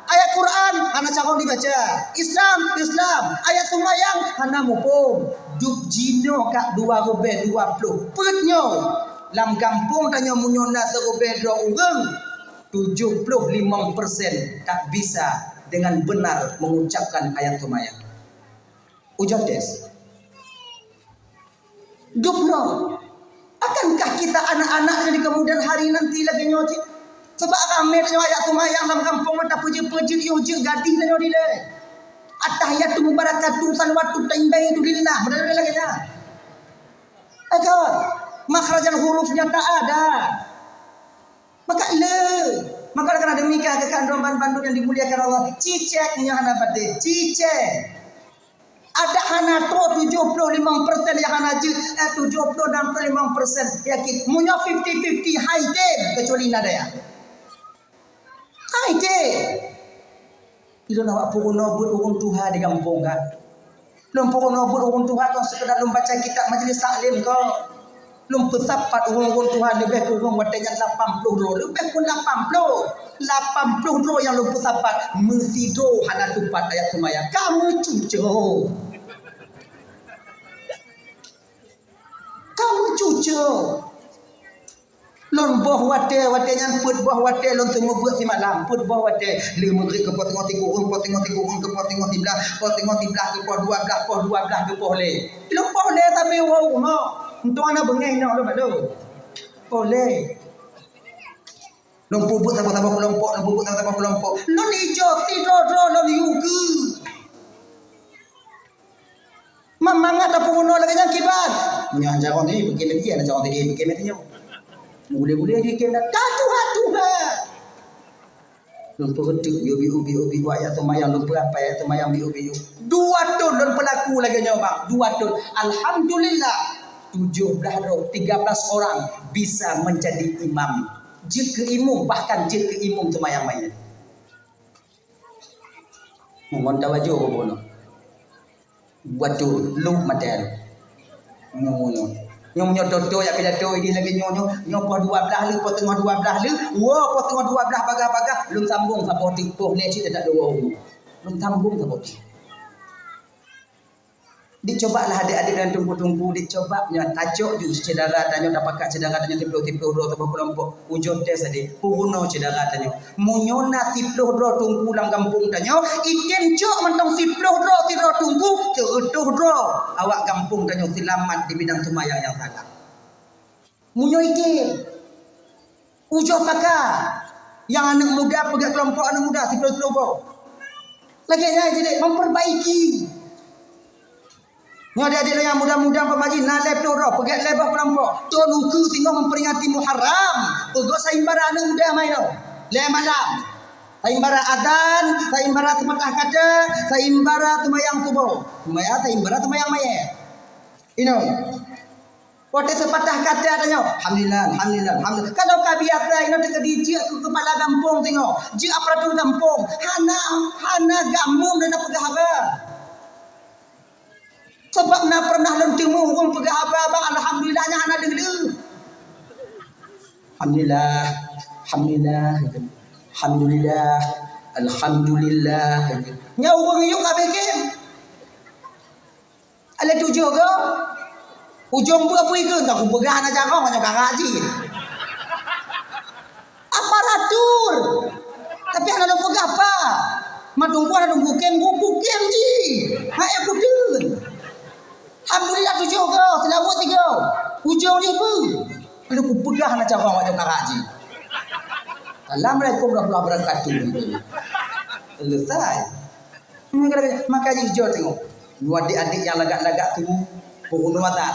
Ayat Quran hana carông dibaca. Islam, Islam. Ayat seumayang hana muphom. Dub jinoe ka dua ribèe dua ploh. Peuet nyoe. Lam gampông tanyoe meunyoe na siribèe droe ureueng, tujoh ploh limong persen tak bisa dengan benar mengucapkan ayat seumayang. Ujoe tes. Dub droe. Akankah kita anak-anak di kemudian hari nanti lagèe nyoe cit? Sabab ramè tanyoe ayat seumayang lam gampông mata peujeuet-peujeuet yoh jeuet gadih tanyoe dilèe. At-tahiyatu mubarakatun salawatut thayyibatu lillah. Model lagèe nyan. Akan makhrajal hurufnya tak ada. Maka le, maka karena demikian kakak droe ban bandum yang dimuliakan Allah, cicek nyoe hana patéh, cicek. Adak hana trôk tujoh ploh limong persen nyang hana jeuet, eh, tujoh ploh enam ploh limong persen yakin. Meunyoe fifty fifty, hai tem, kecuali na daya. Hai tem. Ilôn awak peurunoe beuet ureueng tuha di gampông ka. Lôn peurunoe beuet ureueng tuha kon sekedar lôn baca kitab majlis taklim ko. Lôn peusapat ureueng-ureueng tuha leubeh kureueng watèe nyan lapan ploh droe, leubeh pun lapan ploh. Lapan ploh droe nyang lôn peusapat, meusidroe hana tupat ayat seumayang. Ka meucucok. Ka meucucok. Lôn boh watèe, watèe nyan peuet boh watèe lôn seumeubeuet simalam, peuet boh watèe. Lheueh meugrib keu poh singoh sikureueng, poh singoh sikureueng keu poh singoh siblaih, poh singoh siblaih keu poh dua blaih, poh dua blaih keu poh lhèe. Lôn poh lhèe sabe woe rumoh. Untung hana beungèh inoe lôn bak lôn. Poh lhèe. Lôn peubuet saboh-saboh keulompok, lôn peubuet saboh-saboh keulompok. Lôn ijo sidroe-droe lôn yue keue. Mangat tapeurunoe lagèe nyan kiban. Nyan carông tadi, peukeumèt dia, carông tadi, peukeumèt nyoe. Gulé-gulé di keumèt, ka tuha-tuha. Lôn peureuteuek, yo biu-biu, biu ayat seumayang, lôn peurapèe ayat seumayang, biu-biu. Dua thon lôn peulaku lagèe nyoe, bang. Dua thon. Alhamdulillah, tujoh blaih droe, tiga belas orang bisa menjadi imam. Jeuet keu imum, bahkan jeuet keu imum seumayang manyét. Ngon tawajoh bunoe. Beutôi, lhok maté lôn. Nyoe, nyoe. Nyoe, nyoe toto jak pidato idéh lagèe nyoe, nyoe. Nyoe poh dua blah lé, poh teungoh dua blah lé. Woe, poh teungoh dua blah bagah-bagah, lôn sambong saboh teuk poh lhèe cit that dua uroe. Lôn sambong saboh teuk. Dicoba lah adik-adik dan teungku-teungku, dicoba nyoe tacok ju syedara tanyoe, tapakat syedara tanyoe siploh-siploh droe saboh keulompok. Ujoe teuh sabe, peurunoe syedara tanyoe. Meunyoe na siploh droe teungku lam gampông tanyoe, item cok mantong siploh droe sidroe teungku, seureutôh droe awak gampông tanyoe seulamat di bidang seumayang nyang salah. Meunyoe item, ujoe paka, nyang aneuk muda peugèt keulompok aneuk muda siploh-siploh boh. Lagèe nyan cit, memperbaiki. Nyoe adik-adik lôn nyang muda-muda peumaji, na lhèe ploh droe, peugèt lhèe boh keulompok. Thôn ukeue singoh memperingati Muharram. Peugöt saimbara aneuk muda mai nyoe. Lhèe malam. Saimbara azan, saimbara seupatah kata, saimbara seumayang suboh. Seumayang, saimbara seumayang manyét. Inoe. Watèe seupatah kata tanyoe, "Alhamdulillah, alhamdulillah, alhamdulillah." Kalau ka biasa, inoe teuka dijak keu kepala gampông singoh. Jeuet aparatur gampông. Hana, hana gameum dan peugah haba. Sabab na pernah lôn teumé ureueng peugah haba bang, alhamdulillah, nyan hana deuh-deuh. Alhamdulillah, alhamdulillah, alhamdulillah, alhamdulillah. Nyan ureueng yôh ka bikin. Alèh tujoh go. Ujong beuh apui keu, entah kupeugah hana carông, hana karak jih. Aparatur. Tapi hana lôn peugah apa. Matungku hana lôn kukem, kukem jih. Hai kuteun. Alhamdulillah tujoh go, seulaweuet tiga. Ujong jih beuh. Lalu kupeugah hana carông, hana karak jih. Assalamualaikum warahmatullahi wabarakatuh. Selesai. Maka jih jok tengok. Nyoe adik-adik nyang lagak-lagak tu, peurunoe azan.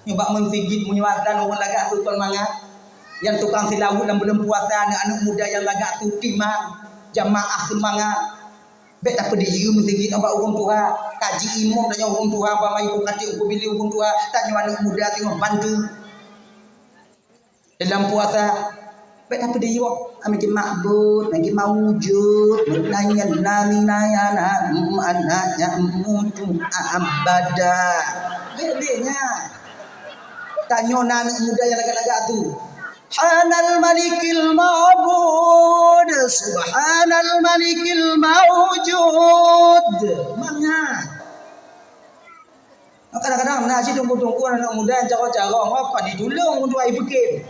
Nyoe bak meuseujid meunyoe azan ureueng lagak tu kon mangat. Nyang tukang seulaweuet lam buleuen puasa, aneuk-aneuk muda nyang lagak tu timang jamaah seumangat. Bèk tapeudiyeu meuseujid bak ureueng tuha. Kaji imum tanyoe ureueng tuha, bak main bukati uku bili ureueng tuha. Tanyoe aneuk muda tengok bantu. Dalam puasa, bèk tapeudiyok, ami ke makbut, ami ke maujud, nanya nani naya na, mm, anak nyak mutu abada. Bèk, bèk nyan. Tanyoe na aneuk muda nyang lagak-lagak tu. Subhanal Malikil Ma'bud, Subhanal Malikil Maujud. Mangat. Kadang-kadang na cit teungku-teungku aneuk muda nyang carông-carông, oh, kon jitulông untuk ai beukem.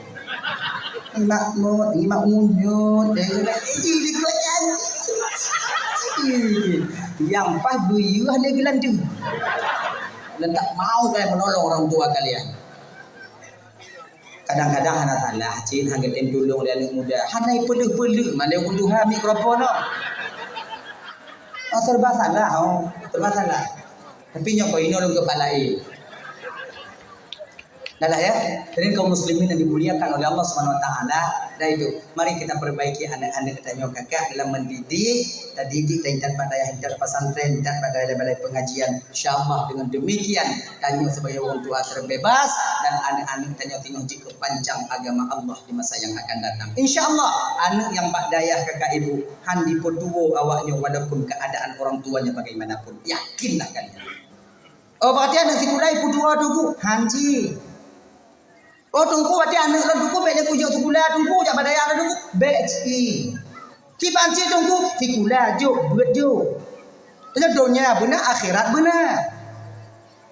Ngimak mot, ngimak unyut, eh, eh, eh, likot nyan. Nyang paih beuyeuh lé geulanteue. Dan tak mau kalian menolong orang tua kalian. Kadang-kadang hana salah cit, hana geutem tulông lé aneuk muda. Hana ipeuleuh-peuleuh, mandum ureueng tuha mikrofon, oh. Oh, serba salah, oh. Serba salah. Tapi nyoe keuh inoe lôn keupak laén. Dah lah ya. Jadi kaum muslimin yang dimuliakan oleh Allah Subhanahu Wa Taala, dan itu mari kita perbaiki aneuk-aneuk tanyoe kakak dalam mendidik, tadidik dan intat bak dayah, intat pesantren, intat bak balai-balai pengajian. Insya Allah dengan demikian tanyoe sebagai orang tua terbebas dan aneuk-aneuk tanyoe tengok jikeupancang agama Allah di masa yang akan datang. Insya Allah aneuk yang bak dayah kakak ibu han dipeutuwo awaknyoe walaupun keadaan orang tuanya bagaimanapun. Yakinlah kalian. Oh, berarti aneuk sikula ipeutuwo teungku? Han jih. Oh, teungku, berarti aneuk lôn teungku bèk lé kujok sikula teungku, jak bak dayah lôn teungku? Bèk cit. Kiban cit teungku, sikula jok, beuet jok. Tanyoe donya beuna, akhirat beuna.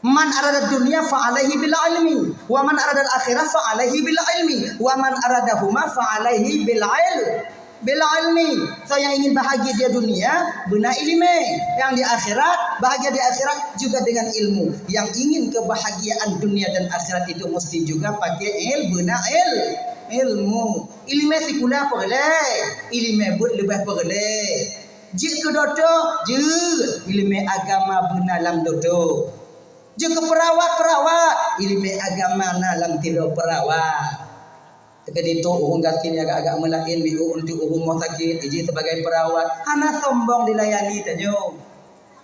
Man arada dunya fa alaihi bil ilmi, wa man arada akhirah fa alaihi bil ilmi, wa man aradahuma fa alaihi bil ilmi. Bil ilmi, so nyang ingin bahagia di dunia, beuna ileumèe. Nyang di akhirat, bahagia di akhirat juga dengan ilmu. Yang ingin kebahagiaan dunia dan akhirat itu mesti juga pakai il-, beuna il-, ilmu. Ileumèe sikula peureulèe, ileumèe beuet leubeh peureulèe. Jeuet keu dokto, jeuet. Ileumèe agama beuna lam dokto. Jeuet keu peurawat, peurawat. Ileumèe agama na lam tiroe peurawat. Keudéh trok ureueng gasien agak-agak meulaén, miôk untuk ureueng rumoh sakét, ijih sebagai peurawat. Hana sombong dilayani tanyoe.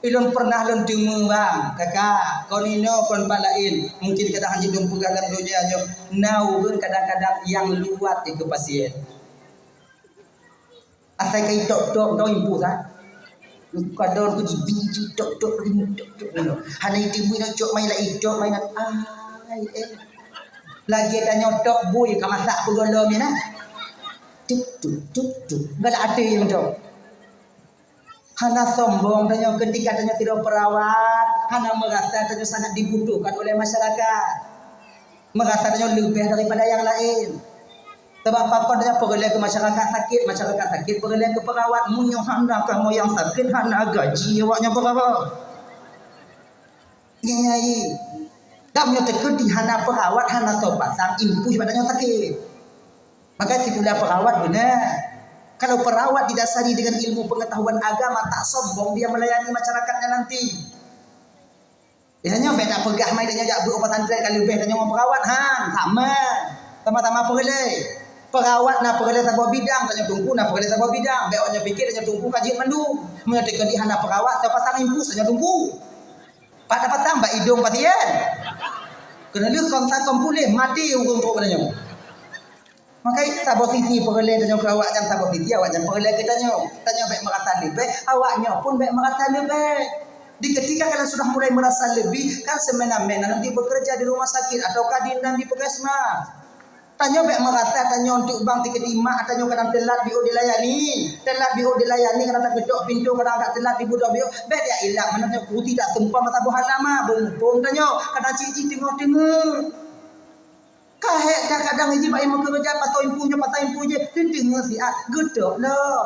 Ilôn pernah lôn teumé bang, kakak, kon inoe kon bak laén. Mungkin kadang hana lôn peugah lam donya nyoe. Na ureueng kadang-kadang nyang luwat dikeue pasien. Asai ka itok-tok, dong impus, ha? Kadang ku jibi, jitok, tok, tok, tok, tok. Hana iteumui nak cok mai lai, cok mai nak. Ai, eh. Lagi tanyoe tok bui ka masak peugolo mina. Tuk, tuk, tuk, tuk. Galak até nyang cok. Hana sombong tanyoe ketika tanyoe sidroe perawat, hana merasa tanyoe sangat dibutuhkan oleh masyarakat. Merasa tanyoe leubeh daripada nyang laén. Sabab pakon tanyoe peureulée keu masyarakat sakét, masyarakat sakét peureulée keu perawat. Meunyoe hana kamoe nyang sakét, hana gaji awak nyan perawat. Nyan, nyan, nyan. Dan meunyoe teukeudi hana perawat, hana soe pasang impus bak tanyoe sakét. Maka sikula perawat beuna. Kalau perawat didasari dengan ilmu pengetahuan agama, tak sombong dia melayani masyarakatnya nanti. Misalnya, bèk tapeugah mai tanyoe jak beuet u pesantren ka leubeh tanyoe ngon perawat, han, sama. Sama-sama peureulée. Perawat na peureulée saboh bidang, tanyoe teungku na peureulée saboh bidang. Bèk awak nyoe pikir tanyoe teungku ka jeuet mandum. Meunyoe teukeudi hana perawat, soe pasang impus tanyoe teungku. Pat tapasang bak idong pasien. Keuneulheueh kon sa kon puléh, maté ureueng trok tanyoe. Maka saboh sisi peureulée tanyoe keu awak nyan, saboh sisi awak nyan peureulée keu tanyoe. Tanyoe bèk meurasa leubeh, awak nyoe pun bèk meurasa leubeh. Di ketika kalian sudah mulai merasa lebih, kan semena-mena nanti bekerja di rumah sakit ataukah di, di puskesmas. Tanyoe bèk meurasa tanyoe untuk bang tiket imak, tanyoe kadang telat diôt dilayani. Telat diôt dilayani, kadang takeudok pintoe, kadang agak telat dibudoh biôh. Bèk jak ilak, mana tanyoe putih tak sempang mata buah lama, beumpung tanyoe. Kadang cit-cit teungoh-teungoh. Ka hék that kadang jih bak imum keureuja, pasoe impus nyoe, pasoe impus jih, teuteungoh siat, geutok lom.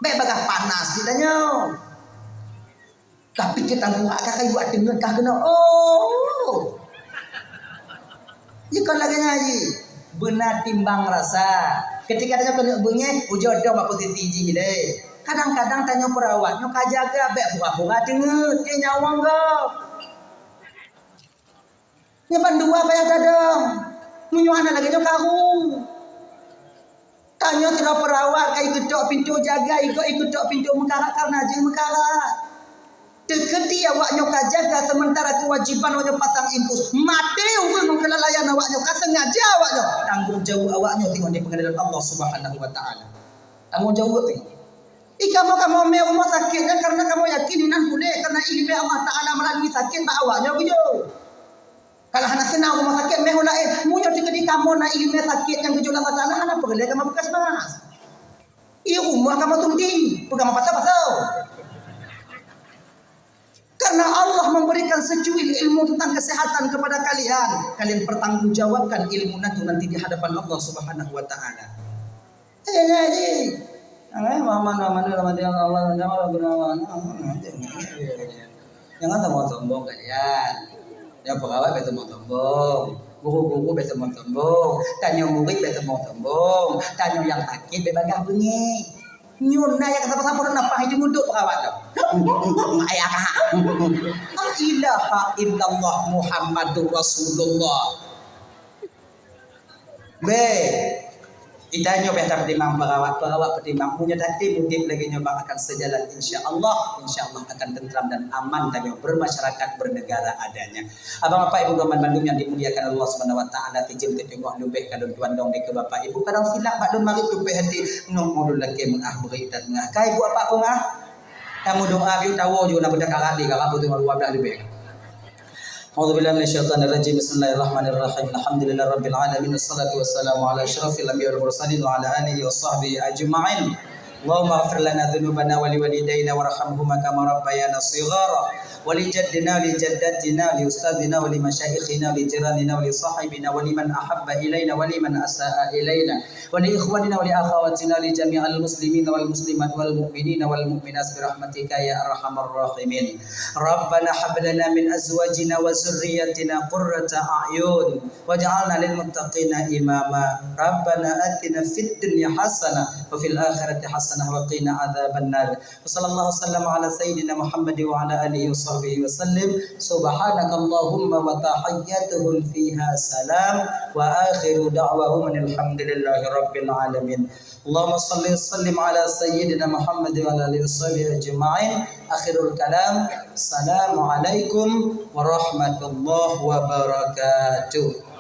Bèk bagaih panas cit tanyoe. Tapi cit tanyoe ka kayu ateungeut ka keunoe. Oh! Jikon lagèe nyan jih, beuna timbang rasa. Ketika tanyoe keuneuk beungéh, ujoe dong bak posisi jih lé. Kadang-kadang tanyoe perawat nyoe ka jaga, bèk pura-pura teungeut, keu nyawöng gob. Nyan bandua payah tadong. Meunyoe hana lagèe nyoe karu. Tanyoe sidroe perawat ka ikeutok pintoe jaga, ikot ikeutok pintoe meukarat kareuna jeuet meukarat. Teukeudi awak nyoe ka jaga seumeuntara keuwajiban awak nyoe pasang impus. Maté ureueng ngon keulalaian awak nyoe, ka seungaja awak nyoe. Tanggong jaweueb awak nyoe teungoh di peungadelan Allah Subhanahu wa Taala. Tanggong jaweueb teungoh. Ih, kamoe, kamoe mé rumoh sakét nyan kareuna kamoe yakin inan puléh, kareuna ileumèe Allah Taala meulalui sakét bak awak nyoe geuyue. Kalau hana seunang rumoh sakét, mé u laén. Meunyoe teukeudi kamoe na ileumèe sakét nyang geujok lé Allah Taala, hana peureulèe kamoe puskesmas. Ih, rumoh kamoe tunti, peugah meupasoe-pasoe. Karena Allah memberikan secuil ilmu tentang kesehatan kepada kalian, kalian pertanggungjawabkan ilmu itu nanti di hadapan Allah Subhanahu wa Taala. Eh, jadi, eh, Muhammad, Muhammad, Muhammad, Allah, Allah, Allah, Allah, Allah, Allah. Jangan sombong-sombong kalian. Tanyoe perawat bèk sombong-sombong, guru-guru bèk sombong-sombong, tanyoe murit bèk sombong-sombong, tanyoe nyang sakét bèk bagaih beungéh. Nyoe na nyang ka saboh-saboh na paih teumudok perawat tu. Ayah kah? La ilaha illallah Muhammadur Rasulullah. Bèk. Tanyoe bèk tapeutimang perawat, perawat peutimang. Meunyoe tatem udép lagèe nyoe bak akan seujalan, insya Allah, insya Allah akan tentram dan aman tanyoe bermasyarakat, bernegara adanya. Abang, Bapak, Ibu, Geuman bandum nyang dimuliakan Allah Subhanahu wa Taala, tijeuem teuteungoh leubeh ka lôn tuan dong dikeue Bapak Ibu. Kadang silap bak lôn marit tupéh até, nyoe ulôn lakèe meu'ah beurit dan meu'ah. Ka Ibu Bapak peumeu'ah? Tameudoa bieu tawoe ju na beudak karat di karat putih dua blah leubeh. A'udzubillahi minasyaitonirrajim. Bismillahirrahmanirrahim. Alhamdulillahirabbil alamin. Wassalatu wassalamu ala asyrafil anbiya wal mursalin wa ala alihi wa sahbihi ajma'in. Allahumma ighfir lana dzunubana wa liwalidaina warhamhuma kama rabbayana shighara. Wa li jaddina wa li jaddatina wa li ustadzina wa li masyaikhina wa li jiranina wa li sahibina wa liman ahabba ilaina wa liman asa'a ilaina. Wa li ikhwanina wa li akhawatina li jami'il muslimina wal muslimat wal mu'minina wal mu'minat bi rahmatika ya arhamar rahimin. Rabbana hab lana min azwajina wa dzurriyyatina qurrata a'yun waj'alna lil muttaqina imama. Rabbana atina fid dunya hasanah wa fil akhirati hasanah wa qina adzabannar. Wa sallallahu wasallam ala sayyidina Muhammad wa ala alihi wa sahbihi wa sallim. Subhanakallahumma wa tahiyyatuhum fiha salam. Wa akhiru da'wahum anil hamdulillahi rabbil alamin. Allahumma salli wa sallim ala sayyidina Muhammad wa ala alihi wa sahbihi ajma'in. Akhirul kalam. Assalamualaikum warahmatullahi wabarakatuh.